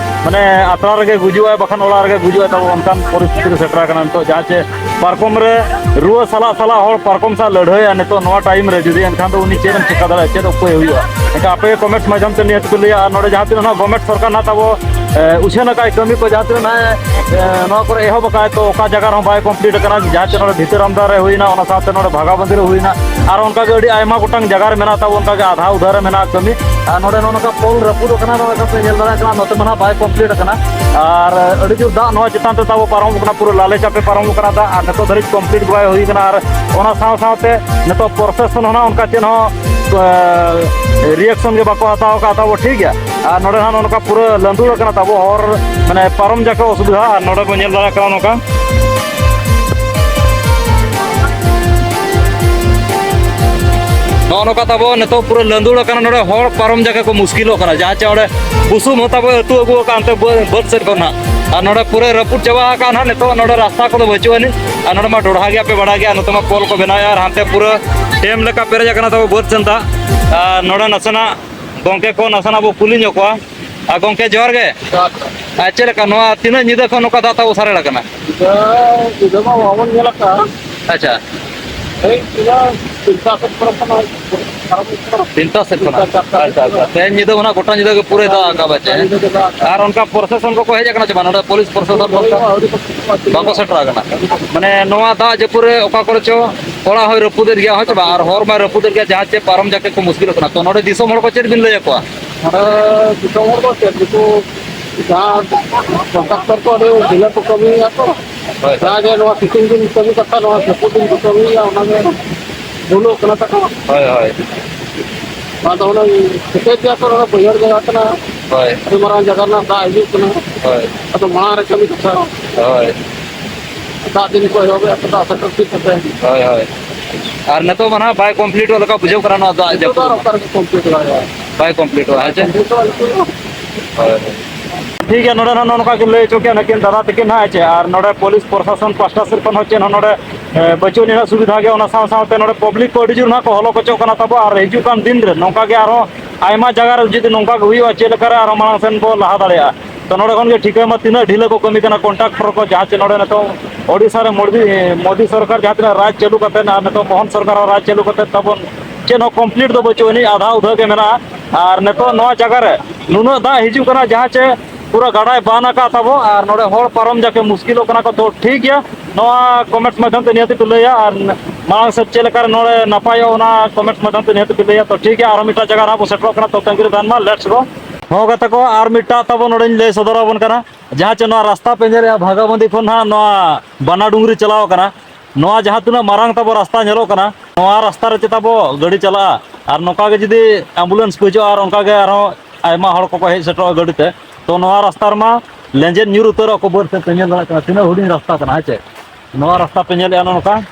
ᱢᱟᱱᱮ ᱟᱛᱨᱟ ᱨᱮᱜᱮ ᱜᱩᱡᱩᱜᱼᱟᱭ, ᱵᱟᱠᱷᱟᱱ ᱚᱲᱟᱜ ᱨᱮᱜᱮ ᱜᱩᱡᱩᱜᱼᱟᱭ, ᱛᱟᱵᱚ ᱚᱱᱠᱟᱱ ᱯᱚᱨᱤᱥᱛᱷᱤᱛᱤ ᱨᱮ ᱥᱮᱴᱮᱨ ᱟᱠᱟᱱᱟ ᱱᱤᱛᱚᱜ᱾ ᱡᱟᱦᱟᱸ ᱪᱮ ᱯᱟᱨᱠᱚᱢ ᱨᱮ ᱨᱩᱣᱟᱹ ᱥᱟᱞᱟᱜ ᱥᱟᱞᱟᱜ ᱦᱚᱲ ᱯᱟᱨᱠᱚᱢ ᱥᱟᱶ ᱞᱟᱹᱲᱦᱟᱹᱭᱟ ᱱᱤᱛᱚᱜ ᱱᱚᱣᱟ ᱴᱟᱭᱤᱢ ᱨᱮ, ᱡᱩᱫᱤ ᱮᱱᱠᱷᱟᱱ ᱫᱚ ᱩᱱᱤ ᱪᱮᱫ ᱮᱢ ᱪᱮᱠᱟ ᱫᱟᱲᱮᱭᱟᱜᱼᱟ, ᱪᱮᱫ ᱩᱯᱟᱹᱭ ᱦᱩᱭᱩᱜᱼᱟ? ᱮᱱᱠᱷᱟᱱ ᱟᱯᱮ ᱠᱚᱢᱮᱱᱴᱥ ᱢᱟᱫᱽᱫᱷᱚᱢ ᱛᱮ ᱱᱤᱦᱟᱹᱛ ᱯᱮ ᱞᱟᱹᱭᱟ᱾ ᱟᱨ ᱱᱚᱰᱮ ᱡᱟᱦᱟᱸ ᱛᱤᱱᱟᱹᱜ ᱱᱟᱦᱟᱜ ᱜᱚᱵᱷᱢᱮᱱᱴ ᱥᱚᱨᱠᱟᱨ ᱱᱟᱦᱟᱜ ᱛᱟᱵᱚ, ᱮ, ᱩᱪᱷᱟᱹᱱ ᱟᱠᱟᱫ ᱠᱟᱹᱢᱤ ᱠᱚ ᱡᱟᱦᱟᱸ ᱛᱤᱱᱟᱹᱜ ᱱᱟᱦᱟᱜ, ᱮ, ᱱᱚᱣᱟ ᱠᱚᱨᱮ ᱮᱦᱚᱵ ᱟᱠᱟᱫ, ᱛᱚ ᱚᱠᱟ ᱡᱟᱭᱜᱟ ᱨᱮᱦᱚᱸ ᱵᱟᱭ ᱠᱚᱢᱯᱞᱤᱴ ᱟᱠᱟᱱᱟ᱾ ᱡᱟᱦᱟᱸ ᱪᱮ ᱱᱚᱰᱮ ᱵᱷᱤᱛᱟᱹᱨ ᱟᱢᱫᱟ ᱨᱮ ᱦᱩᱭᱱᱟ, ᱚᱱᱟ ᱥᱟᱶᱛᱮ ᱱᱚᱰᱮ ᱵᱷᱟᱜᱟᱵᱟᱸᱫᱤ ᱨᱮ ᱦᱩᱭᱱᱟ, ᱟᱨ ᱚᱱᱠᱟ ᱜᱮ ᱟᱹᱰᱤ ᱟᱭᱢᱟ ᱜᱚᱴᱟᱝ ᱡᱟᱭᱜᱟ ᱨᱮ ᱢᱮᱱᱟᱜ ᱛᱟᱵᱚ, ᱚᱱᱠᱟ ᱜᱮ ᱟᱫᱷᱟ ᱩᱫᱷᱟᱹ ᱨᱮ ᱢᱮᱱᱟᱜ ᱠᱟᱹᱢᱤ᱾ ᱟᱨ ᱱᱚᱰᱮ ᱱᱚᱜᱼᱚ ᱱᱚᱝᱠᱟ ᱯᱳᱞ ᱨᱟᱹᱯᱩᱫ ᱟᱠᱟᱱᱟ, ᱱᱚᱜᱼᱚᱭ ᱱᱚᱝᱠᱟ ᱯᱮ ᱧᱮᱞ ᱫᱟᱲᱮᱭᱟᱜ ᱠᱟᱱᱟ, ᱱᱚᱛᱮ ᱢᱟ ᱱᱟᱦᱟᱜ ᱵᱟᱭ ᱠᱚᱢᱯᱞᱤᱴ ᱟᱠᱟᱱᱟ᱾ ᱟᱨ ᱟᱹᱰᱤ ᱡᱳᱨ ᱫᱟᱜ ᱱᱚᱣᱟ ᱪᱮᱛᱟᱱ ᱛᱮ ᱛᱟᱵᱚ ᱯᱟᱨᱚᱢᱚᱜ ᱠᱟᱱᱟ, ᱯᱩᱨᱟᱹ ᱞᱟᱞᱮ ᱪᱟᱯᱮ ᱯᱟᱨᱚᱢᱚᱜ ᱠᱟᱱᱟ ᱫᱟᱜ, ᱟᱨ ᱱᱤᱛᱚᱜ ᱫᱷᱟᱹᱨᱤᱡ ᱠᱚᱢᱯᱞᱤᱴ ᱵᱟᱭ ᱦᱩᱭ ᱟᱠᱟᱱᱟ᱾ ᱟᱨ ᱚᱱᱟ ᱥᱟᱶ ᱥᱟᱶᱛᱮ ᱱᱤᱛᱚᱜ ᱯᱨᱚᱥᱟᱥᱚᱱ ᱦᱚᱸ ᱱᱟᱦᱟᱜ ᱚᱱᱠᱟ ᱪᱮᱫ ᱦᱚᱸ, ᱮ, ᱨᱤᱭᱮᱠᱥᱚᱱ ᱜᱮ ᱵᱟᱠᱚ ᱦᱟᱛᱟᱣ ᱟᱠᱟᱫ ᱛᱟᱵᱚ, ᱴᱷᱤᱠ ᱜᱮᱭᱟ᱾ ᱟᱨ ᱱᱚᱰᱮ ᱱᱟᱦᱟᱜ ᱱᱚᱜᱼᱚ ᱱᱚᱝᱠᱟ ᱯᱩᱨᱟᱹ ᱞᱟᱹᱸᱫᱩᱲ ᱟᱠᱟᱱᱟ ᱛᱟᱵᱚ ᱦᱚᱨ, ᱢᱟᱱᱮ ᱯᱟᱨᱚᱢ ᱡᱟᱠᱮ ᱚᱥᱩᱵᱤᱫᱷᱟ᱾ ᱟᱨ ᱱᱚᱰᱮ ᱵᱚᱱ ᱧᱮᱞ ᱫᱟᱲᱮᱭᱟᱜ ᱠᱟᱱᱟ ᱱᱚᱝᱠᱟ, ᱱᱚᱜᱼᱚ ᱱᱚᱝᱠᱟ ᱛᱟᱵᱚ ᱱᱤᱛᱚᱜ ᱯᱩᱨᱟᱹ ᱞᱟᱹᱸᱫᱩᱲ ᱟᱠᱟᱱᱟ, ᱱᱚᱰᱮ ᱦᱚᱲ ᱯᱟᱨᱚᱢ ᱡᱟᱠᱮ ᱠᱚ ᱢᱩᱥᱠᱤᱞᱚᱜ ᱠᱟᱱᱟ᱾ ᱡᱟᱦᱟᱸ ᱪᱮ ᱚᱸᱰᱮ ᱵᱩᱥᱩᱵ ᱦᱚᱸ ᱛᱟᱵᱚ ᱟᱹᱛᱩ ᱟᱹᱜᱩ ᱟᱠᱟᱫ ᱚᱱᱛᱮ ᱵᱟᱹ-, ᱵᱟᱹᱫᱽ ᱥᱮᱫ ᱠᱷᱚᱱ ᱱᱟᱦᱟᱜ, ᱟᱨ ᱱᱚᱰᱮ ᱯᱩᱨᱟᱹ ᱨᱟᱹᱯᱩᱫ ᱪᱟᱵᱟ ᱟᱠᱟᱱ ᱱᱟᱦᱟᱜ᱾ ᱱᱤᱛᱚᱜ ᱱᱚᱰᱮ ᱨᱟᱥᱛᱟ ᱠᱚᱫᱚ ᱵᱟᱹᱪᱩᱜ ᱟᱹᱱᱤᱡ, ᱟᱨ ᱱᱚᱰᱮ ᱢᱟ ᱰᱚᱰᱷᱟ ᱜᱮ ᱟᱯᱮ ᱵᱟᱲᱟᱭ ᱜᱮᱭᱟ, ᱱᱚᱛᱮ ᱢᱟ ᱯᱳᱞ ᱠᱚ ᱵᱮᱱᱟᱣᱮᱫᱼᱟ, ᱟᱨ ᱦᱟᱱᱛᱮ ᱯᱩᱨᱟᱹ ᱰᱮᱢ ᱞᱮᱠᱟ ᱯᱮᱨᱮᱡ ᱟᱠᱟᱱᱟ ᱛᱟᱵᱚ ᱵᱟᱹᱫᱽ ᱥᱮᱱ ᱫᱟᱜ᱾ ᱟᱨ ᱱᱚᱰᱮ ᱱᱟᱥᱮᱱᱟᱜ ᱜᱚᱝᱠᱮ ᱠᱚ ᱱᱟᱥᱮᱱᱟᱜ ᱵᱚ ᱠᱩᱞᱤ ᱧᱚᱜ ᱠᱚᱣᱟ᱾ ᱟᱨ ᱜᱚᱝᱠᱮ, ᱡᱚᱦᱟᱨ ᱜᱮ᱾ ᱡᱚᱦᱟᱨ ᱜᱮ᱾ ᱟᱨ ᱪᱮᱫ ᱞᱮᱠᱟ ᱱᱚᱣᱟ ᱛᱤᱱᱟᱹᱜ ᱧᱤᱫᱟᱹ ᱠᱷᱚᱱ ᱱᱚᱝᱠᱟ ᱫᱟᱜ ᱛᱟᱵᱚ ᱥᱟᱨᱮᱲ ᱟᱠᱟᱱᱟ? ᱧᱤᱫᱟᱹ, ᱧᱤᱫᱟᱹ ᱢᱟ ᱵᱟᱵᱚᱱ ᱧᱮᱞ ᱟᱠᱟᱫᱼᱟ᱾ ᱟᱪᱪᱷᱟ᱾ ᱮᱭ ᱛᱤᱱᱟᱹᱜ ᱛᱤᱱᱴᱟ ᱥᱮᱫ ᱠᱷᱚᱱ ᱠᱷᱚᱱ ᱟᱨᱟᱢᱵᱷᱚ ᱠᱟᱱᱟ᱾ ᱛᱤᱱᱴᱟ ᱥᱮᱫ ᱠᱷᱚᱱᱟᱜ? ᱛᱤᱱᱴᱟ, ᱪᱟᱨᱴᱟ ᱥᱮᱫ ᱟᱪᱪᱷᱟ, ᱟᱪᱪᱷᱟ᱾ ᱠᱷᱚᱱᱟᱜ᱾ ᱛᱮᱦᱮᱧ ᱧᱤᱫᱟᱹ ᱢᱟ ᱱᱟᱜ ᱜᱚᱴᱟ ᱧᱤᱫᱟᱹ ᱜᱮ ᱯᱩᱨᱟᱹᱭ ᱫᱟᱜ ᱟᱠᱟᱫ ᱵᱟᱪᱮ, ᱜᱚᱴᱟ ᱦᱮᱸ? ᱧᱤᱫᱟᱹ ᱜᱮ ᱫᱟᱜ ᱟᱠᱟᱫ᱾ ᱟᱨ ᱚᱱᱠᱟ ᱯᱨᱚᱥᱟᱥᱚᱱ ᱠᱚᱠᱚ ᱦᱮᱡ ᱟᱠᱟᱱᱟ ᱪᱮ ᱵᱟᱝ ᱱᱚᱰᱮ, ᱯᱩᱞᱤᱥ ᱯᱨᱚᱥᱟᱥᱚᱱ ᱠᱚ? ᱦᱳᱭ, ᱟᱹᱣᱨᱤ ᱠᱚ ᱥᱮᱴᱮᱨᱚᱜᱼᱟ᱾ ᱵᱟᱠᱚ ᱥᱮᱴᱮᱨ ᱟᱠᱟᱱᱟ᱾ ᱢᱟᱱᱮ ᱱᱚᱣᱟ ᱫᱟᱜ ᱡᱟᱹᱯᱩᱫ ᱨᱮ ᱚᱠᱟ ᱠᱚᱨᱮ ᱪᱚ ᱚᱲᱟᱜ ᱦᱚᱸᱭ ᱨᱟᱹᱯᱩᱫᱮᱫ ᱜᱮᱭᱟ, ᱦᱮᱸ ᱪᱮ ᱵᱟᱝ? ᱟᱨ ᱦᱚᱨ ᱢᱟᱭ ᱨᱟᱹᱯᱩᱫᱮᱫ ᱜᱮᱭᱟ, ᱡᱟᱦᱟᱸ ᱪᱮ ᱯᱟᱨᱚᱢ ᱡᱟᱠᱮ ᱠᱚ ᱢᱩᱥᱠᱤᱞᱚᱜ ᱠᱟᱱᱟ᱾ ᱛᱚ ᱱᱚᱰᱮ ᱫᱤᱥᱚᱢ ᱦᱚᱲ ᱠᱚ ᱪᱮᱫ ᱵᱤᱱ ᱞᱟᱹᱭ ᱟᱠᱚᱣᱟ? ᱱᱚᱰᱮ ᱫᱤᱥᱚᱢ ᱦᱚᱲ ᱫᱚ ᱪᱮᱫ, ᱱᱩᱠᱩ ᱡᱟᱦᱟᱸ ᱠᱚᱱᱴᱨᱟᱠᱴᱚᱨ ᱠᱚ ᱟᱹᱰᱤ ᱰᱷᱤᱞᱟᱹ ᱠᱚ ᱠᱟᱹᱢᱤᱭᱮᱫᱼᱟ ᱛᱚ᱾ ᱦᱳᱭ, ᱦᱳᱭ᱾ ᱡᱟᱦᱟᱸ ᱡᱮ ᱱᱚᱣᱟ ᱥᱤᱛᱩᱝ ᱫᱤᱱ ᱠᱟᱹᱢᱤ ᱠᱟᱛᱷᱟ, ᱱᱚᱣᱟ ᱡᱟᱹᱯᱩᱫ ᱫᱤᱱ ᱠᱚ ᱠᱟᱹᱢᱤᱭᱮᱫᱼᱟ, ᱚᱱᱟᱜᱮ ᱵᱷᱩᱞᱚᱜ ᱠᱟᱱᱟ ᱛᱟᱠᱚ᱾ ᱦᱳᱭ, ᱦᱳᱭ᱾ ᱟᱫᱚ ᱦᱩᱱᱟᱹᱝ ᱴᱷᱤᱠᱟᱹᱭ ᱜᱮᱭᱟ ᱠᱚ, ᱱᱚᱣᱟ ᱵᱟᱹᱭᱦᱟᱹᱲ ᱡᱟᱭᱜᱟ ᱠᱟᱱᱟ᱾ ᱦᱳᱭ᱾ ᱟᱹᱰᱤ ᱢᱟᱨᱟᱝ ᱡᱟᱭᱜᱟ ᱨᱮᱱᱟᱜ ᱫᱟᱜ ᱦᱤᱡᱩᱜ ᱠᱟᱱᱟ᱾ ᱦᱳᱭ᱾ ᱟᱫᱚ ᱢᱟᱲᱟᱝ ᱨᱮ ᱠᱟᱹᱢᱤ ᱠᱟᱛᱷᱟ᱾ ᱦᱳᱭ᱾ ᱫᱟᱜ ᱫᱤᱱ ᱠᱚ ᱮᱦᱚᱵᱮᱜᱼᱟ, ᱫᱟᱜ ᱥᱮᱴᱮᱨ ᱴᱷᱤᱠ ᱠᱟᱛᱮ᱾ ᱦᱳᱭ, ᱦᱳᱭ᱾ ᱟᱨ ᱱᱤᱛᱚᱜ ᱢᱟ ᱱᱟᱦᱟᱜ ᱵᱟᱭ ᱠᱚᱢᱯᱞᱤᱴᱚᱜ ᱞᱮᱠᱟ ᱵᱩᱡᱷᱟᱹᱜ ᱠᱟᱱᱟ ᱱᱚᱣᱟ ᱫᱟᱜ ᱱᱤᱛᱚᱜ ᱫᱚ ᱡᱟᱹᱯᱩᱫ ᱟᱨ ᱢᱟ᱾ ᱚᱠᱟ ᱨᱮᱜᱮ ᱠᱚᱢᱯᱞᱤᱴ ᱵᱟᱭ ᱦᱩᱭᱩᱜᱼᱟ᱾ ᱵᱟᱭ ᱠᱚᱢᱯᱞᱤᱴᱚᱜᱼᱟ, ᱵᱟᱭ ᱦᱮᱸ ᱪᱮ? ᱠᱚᱢᱯᱞᱤᱴᱚᱜᱼᱟ ᱱᱤᱛᱚᱜ ᱫᱚ᱾ ᱦᱳᱭ, ᱦᱳᱭ᱾ ᱴᱷᱤᱠ ᱜᱮᱭᱟ, ᱱᱚᱰᱮ ᱱᱟᱦᱟᱜ ᱱᱚᱜᱼᱚ ᱱᱚᱝᱠᱟ ᱠᱤᱱ ᱞᱟᱹᱭ ᱦᱚᱪᱚ ᱠᱮᱫ ᱱᱩᱠᱤᱱ ᱫᱟᱫᱟ ᱛᱟᱹᱠᱤᱱ ᱱᱟᱦᱟᱜ, ᱦᱮᱸ ᱪᱮ? ᱟᱨ ᱱᱚᱰᱮ ᱯᱩᱞᱤᱥ ᱯᱨᱚᱥᱟᱥᱚᱱ ᱯᱟᱥᱴᱟ ᱥᱮᱫ ᱠᱷᱚᱱ ᱦᱚᱸ ᱪᱮᱫ ᱦᱚᱸ ᱱᱚᱰᱮ, ᱮ, ᱵᱟᱹᱪᱩᱜ ᱟᱹᱱᱤᱡ ᱱᱟᱦᱟᱜ ᱥᱩᱵᱤᱫᱷᱟ ᱜᱮ᱾ ᱚᱱᱟ ᱥᱟᱶ ᱥᱟᱶᱛᱮ ᱱᱚᱰᱮ ᱯᱟᱵᱽᱞᱤᱠ ᱠᱚ ᱟᱹᱰᱤ ᱡᱳᱨ ᱱᱟᱦᱟᱜ ᱠᱚ ᱦᱚᱞᱚ ᱜᱚᱪᱚᱜ ᱠᱟᱱᱟ ᱛᱟᱵᱚ, ᱟᱨ ᱦᱤᱡᱩᱜ ᱠᱟᱱ ᱫᱤᱱ ᱨᱮ ᱱᱚᱝᱠᱟ ᱜᱮ ᱟᱨᱦᱚᱸ ᱟᱭᱢᱟ ᱡᱟᱭᱜᱟ ᱨᱮ ᱡᱩᱫᱤ ᱱᱚᱝᱠᱟ ᱜᱮ ᱦᱩᱭᱩᱜᱼᱟ, ᱪᱮᱫ ᱞᱮᱠᱟ ᱨᱮ ᱟᱨᱦᱚᱸ ᱢᱟᱲᱟᱝ ᱥᱮᱱ ᱵᱚ ᱞᱟᱦᱟ ᱫᱟᱲᱮᱭᱟᱜᱼᱟ? ᱛᱚ ᱱᱚᱰᱮ ᱠᱷᱚᱱ ᱜᱮ ᱴᱷᱤᱠᱟᱹᱭ ᱢᱟ ᱛᱤᱱᱟᱹᱜ ᱰᱷᱤᱞᱟᱹ ᱠᱚ ᱠᱟᱹᱢᱤ ᱠᱟᱱᱟ ᱠᱚᱱᱴᱨᱟᱠᱴᱚᱨ ᱠᱚ, ᱡᱟᱦᱟᱸ ᱪᱮ ᱱᱚᱰᱮ ᱱᱤᱛᱚᱝ ᱳᱰᱤᱥᱟ ᱨᱮ ᱢᱳᱫᱤ, ᱢᱳᱫᱤ ᱥᱚᱨᱠᱟᱨ ᱡᱟᱦᱟᱸ ᱛᱤᱱᱟᱹᱜ ᱨᱟᱡᱽ ᱪᱟᱹᱞᱩ ᱠᱟᱛᱮᱫ ᱟᱨ ᱱᱤᱛᱚᱝ ᱢᱳᱦᱚᱱ ᱥᱚᱨᱠᱟᱨ ᱦᱚᱸ ᱨᱟᱡᱽ ᱪᱟᱹᱞᱩ ᱠᱟᱛᱮᱫ ᱛᱟᱵᱚᱱ ᱪᱮᱫ ᱦᱚᱸ ᱠᱚᱢᱯᱞᱤᱴ ᱫᱚ ᱵᱟᱹᱪᱩᱜ ᱟᱹᱱᱤᱡ, ᱟᱫᱷᱟ ᱩᱫᱷᱟᱹ ᱜᱮ ᱢᱮᱱᱟᱜᱼᱟ᱾ ᱟᱨ ᱱᱤᱛᱚᱜ ᱱᱚᱣᱟ ᱡᱟᱭᱜᱟ ᱨᱮ ᱱᱩᱱᱟᱹᱜ ᱫᱟᱜ ᱦᱤᱡᱩᱜ ᱠᱟᱱᱟ, ᱡᱟᱦᱟᱸ ᱪᱮ ᱯᱩᱨᱟᱹ ᱜᱟᱰᱟᱭ ᱵᱟᱱ ᱟᱠᱟᱫ ᱛᱟᱵᱚ, ᱟᱨ ᱱᱚᱰᱮ ᱦᱚᱲ ᱯᱟᱨᱚᱢ ᱡᱟᱠᱮ ᱢᱩᱥᱠᱤᱞᱚᱜ ᱠᱟᱱᱟ ᱠᱚ᱾ ᱛᱚ ᱴᱷᱤᱠ ᱜᱮᱭᱟ, ᱱᱚᱣᱟ ᱠᱚᱢᱮᱱᱴᱥ ᱢᱟᱫᱽᱫᱷᱚᱢ ᱛᱮ ᱱᱤᱦᱟᱹᱛ ᱯᱮ ᱞᱟᱹᱭᱟ, ᱟᱨ ᱢᱟᱲᱟᱝ ᱥᱮᱫ ᱪᱮᱫ ᱞᱮᱠᱟ ᱨᱮ ᱱᱚᱰᱮ ᱱᱟᱯᱟᱭᱚᱜᱼᱟ, ᱚᱱᱟ ᱠᱚᱢᱮᱱᱴᱥ ᱢᱟᱫᱽᱫᱷᱚᱢ ᱛᱮ ᱱᱤᱦᱟᱹᱛ ᱯᱮ ᱞᱟᱹᱭᱟ᱾ ᱛᱚ ᱴᱷᱤᱠ ᱜᱮᱭᱟ, ᱟᱨᱦᱚᱸ ᱢᱤᱫᱴᱟᱝ ᱡᱟᱭᱜᱟ ᱨᱮ ᱦᱟᱸᱜ ᱵᱚ ᱥᱮᱴᱮᱨᱚᱜ ᱠᱟᱱᱟ᱾ ᱛᱚ ᱛᱟᱺᱜᱤ ᱨᱮ ᱛᱟᱦᱮᱱ ᱢᱟ, let's go᱾ ᱦᱚᱸ ᱜᱟᱛᱮ ᱠᱚ, ᱟᱨ ᱢᱤᱫᱴᱟᱝ ᱛᱟᱵᱚ ᱱᱚᱰᱮᱧ ᱞᱟᱹᱭ ᱥᱚᱫᱚᱨ ᱟᱵᱚᱱ ᱠᱟᱱᱟ, ᱡᱟᱦᱟᱸ ᱪᱮ ᱱᱚᱣᱟ ᱨᱟᱥᱛᱟ ᱯᱮ ᱧᱮᱞᱮᱜᱼᱟ, ᱵᱷᱟᱜᱟᱵᱚᱸᱫᱤ ᱠᱷᱚᱱ ᱦᱟᱸᱜ ᱱᱚᱣᱟ ᱵᱟᱱᱟ ᱰᱩᱝᱨᱤ ᱪᱟᱞᱟᱣ ᱠᱟᱱᱟ᱾ ᱱᱚᱣᱟ ᱡᱟᱦᱟᱸ ᱛᱤᱱᱟᱹᱜ ᱢᱟᱨᱟᱝ ᱛᱟᱵᱚ ᱨᱟᱥᱛᱟ ᱧᱮᱞᱚᱜ ᱠᱟᱱᱟ, ᱱᱚᱣᱟ ᱨᱟᱥᱛᱟ ᱨᱮ ᱪᱮᱛᱟ ᱵᱚ ᱜᱟᱹᱰᱤ ᱪᱟᱞᱟᱜᱼᱟ, ᱟᱨ ᱱᱚᱝᱠᱟ ᱜᱮ ᱡᱩᱫᱤ ᱮᱢᱵᱩᱞᱮᱱᱥ ᱠᱚ ᱦᱤᱡᱩᱜᱼᱟ, ᱟᱨ ᱚᱱᱠᱟ ᱜᱮ ᱟᱨᱦᱚᱸ ᱟᱭᱢᱟ ᱦᱚᱲ ᱠᱚᱠᱚ ᱦᱮᱡ ᱥᱮᱴᱮᱨᱚᱜᱼᱟ ᱜᱟᱹᱰᱤ ᱛᱮ, ᱛᱚ ᱱᱚᱣᱟ ᱨᱟᱥᱛᱟ ᱨᱮᱢᱟ ᱞᱮᱸᱡᱮᱫ ᱧᱩᱨ ᱩᱛᱟᱹᱨᱚᱜᱼᱟ ᱠᱚ ᱵᱟᱹᱫᱽ ᱥᱮᱫ ᱯᱮ ᱧᱮᱞ ᱫᱟᱲᱮᱭᱟᱜ ᱠᱟᱱᱟ, ᱛᱤᱱᱟᱹᱜ ᱦᱩᱰᱤᱧ ᱨᱟᱥᱛᱟ ᱠᱟᱱᱟ, ᱦᱮᱸ ᱪᱮ? ᱱᱚᱣᱟ ᱨᱟᱥᱛᱟ ᱯᱮ ᱧᱮᱞᱮᱜᱼᱟ, ᱱᱚᱜᱼᱚ ᱱᱚᱝᱠᱟ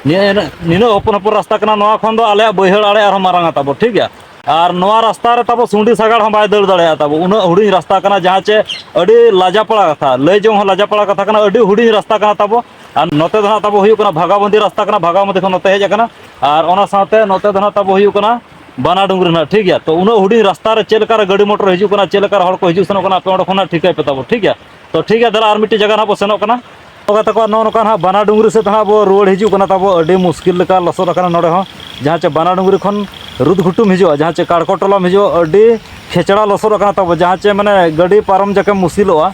ᱱᱤᱭᱟᱹ, ᱱᱤᱱᱟᱹᱜ ᱦᱚᱯᱚᱱ ᱦᱚᱯᱚᱱ ᱨᱟᱥᱛᱟ ᱠᱟᱱᱟ, ᱱᱚᱣᱟ ᱠᱷᱚᱱ ᱫᱚ ᱟᱞᱮᱭᱟᱜ ᱵᱟᱹᱭᱦᱟᱹᱲ ᱟᱲᱮ ᱟᱨᱦᱚᱸ ᱢᱟᱨᱟᱝᱟ ᱛᱟᱵᱚ, ᱴᱷᱤᱠ ᱜᱮᱭᱟ᱾ ᱟᱨ ᱱᱚᱣᱟ ᱨᱟᱥᱛᱟ ᱨᱮ ᱛᱟᱵᱚ ᱥᱩᱸᱰᱤ ᱥᱟᱜᱟᱲ ᱦᱚᱸ ᱵᱟᱭ ᱫᱟᱹᱲ ᱫᱟᱲᱮᱭᱟᱜᱼᱟ ᱛᱟᱵᱚ, ᱩᱱᱟᱹᱜ ᱦᱩᱰᱤᱧ ᱨᱟᱥᱛᱟ ᱠᱟᱱᱟ, ᱡᱟᱦᱟᱸ ᱪᱮ ᱟᱹᱰᱤ ᱞᱟᱡᱟᱯᱟᱲᱟ ᱠᱟᱛᱷᱟ, ᱞᱟᱹᱭ ᱡᱚᱝ ᱦᱚᱸ ᱞᱟᱡᱟᱯᱟᱲᱟ ᱠᱟᱛᱷᱟ ᱠᱟᱱᱟ, ᱟᱹᱰᱤ ᱦᱩᱰᱤᱧ ᱨᱟᱥᱛᱟ ᱠᱟᱱᱟ ᱛᱟᱵᱚ᱾ ᱟᱨ ᱱᱚᱛᱮ ᱫᱚ ᱦᱟᱸᱜ ᱛᱟᱵᱚ ᱦᱩᱭᱩᱜ ᱠᱟᱱᱟ ᱵᱷᱟᱜᱟᱵᱚᱸᱫᱤ ᱨᱟᱥᱛᱟ ᱠᱟᱱᱟ, ᱵᱷᱟᱜᱟᱵᱚᱸᱫᱤ ᱠᱷᱚᱱ ᱱᱚᱛᱮ ᱦᱮᱡ ᱟᱠᱟᱱᱟ᱾ ᱟᱨ ᱚᱱᱟ ᱥᱟᱶᱛᱮ ᱱᱚᱛᱮ ᱫᱚ ᱦᱟᱸᱜ ᱛᱟᱵᱚ ᱦᱩᱭᱩᱜ ᱠᱟᱱᱟ ᱵᱟᱱᱟ ᱰᱩᱝᱨᱤ ᱱᱟᱦᱟᱜ, ᱴᱷᱤᱠ ᱜᱮᱭᱟ᱾ ᱛᱚ ᱩᱱᱟᱹᱜ ᱦᱩᱰᱤᱧ ᱨᱟᱥᱛᱟ ᱨᱮ ᱪᱮᱫ ᱞᱮᱠᱟ ᱨᱮ ᱜᱟᱹᱰᱤ ᱢᱚᱴᱚᱨ ᱦᱤᱡᱩᱜ ᱠᱟᱱᱟ, ᱪᱮᱫ ᱞᱮᱠᱟ ᱨᱮ ᱦᱚᱲ ᱠᱚ ᱦᱤᱡᱩᱜ ᱥᱮᱱᱚᱜ ᱠᱟᱱᱟ, ᱟᱯᱮ ᱚᱸᱰᱮ ᱠᱷᱚᱱ ᱦᱟᱸᱜ ᱴᱷᱤᱠᱟᱹᱭ ᱯᱮ ᱛᱟᱵᱚ, ᱴᱷᱤᱠ ᱜᱮᱭᱟ᱾ ᱛᱚ ᱴᱷᱤᱠ ᱜᱮᱭᱟ, ᱫᱮᱞᱟ ᱟᱨ ᱢᱤᱫᱴᱮᱡ ᱡᱟᱭᱜᱟ ᱨᱮ ᱦᱟᱸᱜ ᱵᱚ ᱥᱮᱱᱚᱜ ᱠᱟᱱᱟ᱾ ᱛᱚ ᱜᱟᱛᱮ ᱠᱚ, ᱱᱚᱜᱼᱚ ᱱᱚᱝᱠᱟ ᱱᱟᱦᱟᱜ ᱵᱟᱱᱟ ᱰᱩᱝᱨᱤ ᱥᱮᱫ ᱦᱟᱸᱜ ᱵᱚ ᱨᱩᱣᱟᱹᱲ ᱦᱤᱡᱩᱜ ᱠᱟᱱᱟ ᱛᱟᱵᱚ᱾ ᱟᱹᱰᱤ ᱢᱩᱥᱠᱤᱞ ᱞᱮᱠᱟ ᱞᱚᱥᱚᱫ ᱟᱠᱟᱱᱟ ᱱᱚᱰᱮ ᱦᱚᱸ, ᱡᱟᱦᱟᱸ ᱪᱮ ᱵᱟᱱᱟ ᱰᱩᱝᱨᱤ ᱠᱷᱚᱱ ᱨᱩᱫᱽᱜᱷᱩᱴᱩᱢ ᱦᱤᱡᱩᱜᱼᱟ, ᱡᱟᱦᱟᱸ ᱪᱮ ᱠᱟᱲᱠᱚ ᱴᱚᱞᱟᱢ ᱦᱤᱡᱩᱜᱼᱟ, ᱟᱹᱰᱤ ᱠᱷᱮᱪᱲᱟ ᱞᱚᱥᱚᱫ ᱟᱠᱟᱱᱟ ᱛᱟᱵᱚ, ᱡᱟᱦᱟᱸ ᱪᱮ ᱢᱟᱱᱮ ᱜᱟᱹᱰᱤ ᱯᱟᱨᱚᱢ ᱡᱟᱠᱮ ᱢᱩᱥᱠᱤᱞᱚᱜᱼᱟ᱾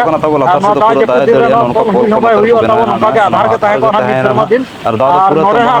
ᱫᱟᱲᱮᱭᱟᱜᱼᱟ᱾ ᱠᱟᱱᱟ ᱛᱟᱵᱚ, ᱟᱨ ᱞᱟᱛᱟᱨ ᱱᱚᱣᱟ ᱥᱮᱫ ᱫᱚ ᱫᱟᱜ ᱯᱩᱨᱟᱹ ᱡᱟᱹᱯᱩᱫ ᱫᱟᱜ ᱮ ᱫᱤᱱ ᱨᱮ ᱡᱟᱹᱲᱤᱭᱟ, ᱱᱚᱣᱟ ᱱᱚᱜᱼᱚ ᱱᱚᱝᱠᱟ ᱠᱚᱞ ᱠᱚᱞ ᱦᱚᱸ ᱠᱚ ᱵᱟᱭ ᱵᱮᱱᱟᱣ ᱦᱩᱭᱩᱜᱼᱟ ᱮᱱᱟ, ᱛᱟᱵᱚᱱ, ᱱᱚᱝᱠᱟ ᱜᱮ ᱟᱫᱷᱟᱨ ᱜᱮ ᱛᱟᱦᱮᱸ ᱠᱚᱜᱼᱟ ᱱᱟᱦᱟᱜ ᱢᱤᱫ ᱥᱮᱨᱢᱟ ᱫᱤᱱ᱾ ᱟᱨ ᱫᱟᱜ ᱫᱚ ᱟᱨ ᱯᱩᱨᱟᱹ ᱱᱚᱰᱮ ᱛᱟᱦᱮᱸ ᱦᱟᱸᱜ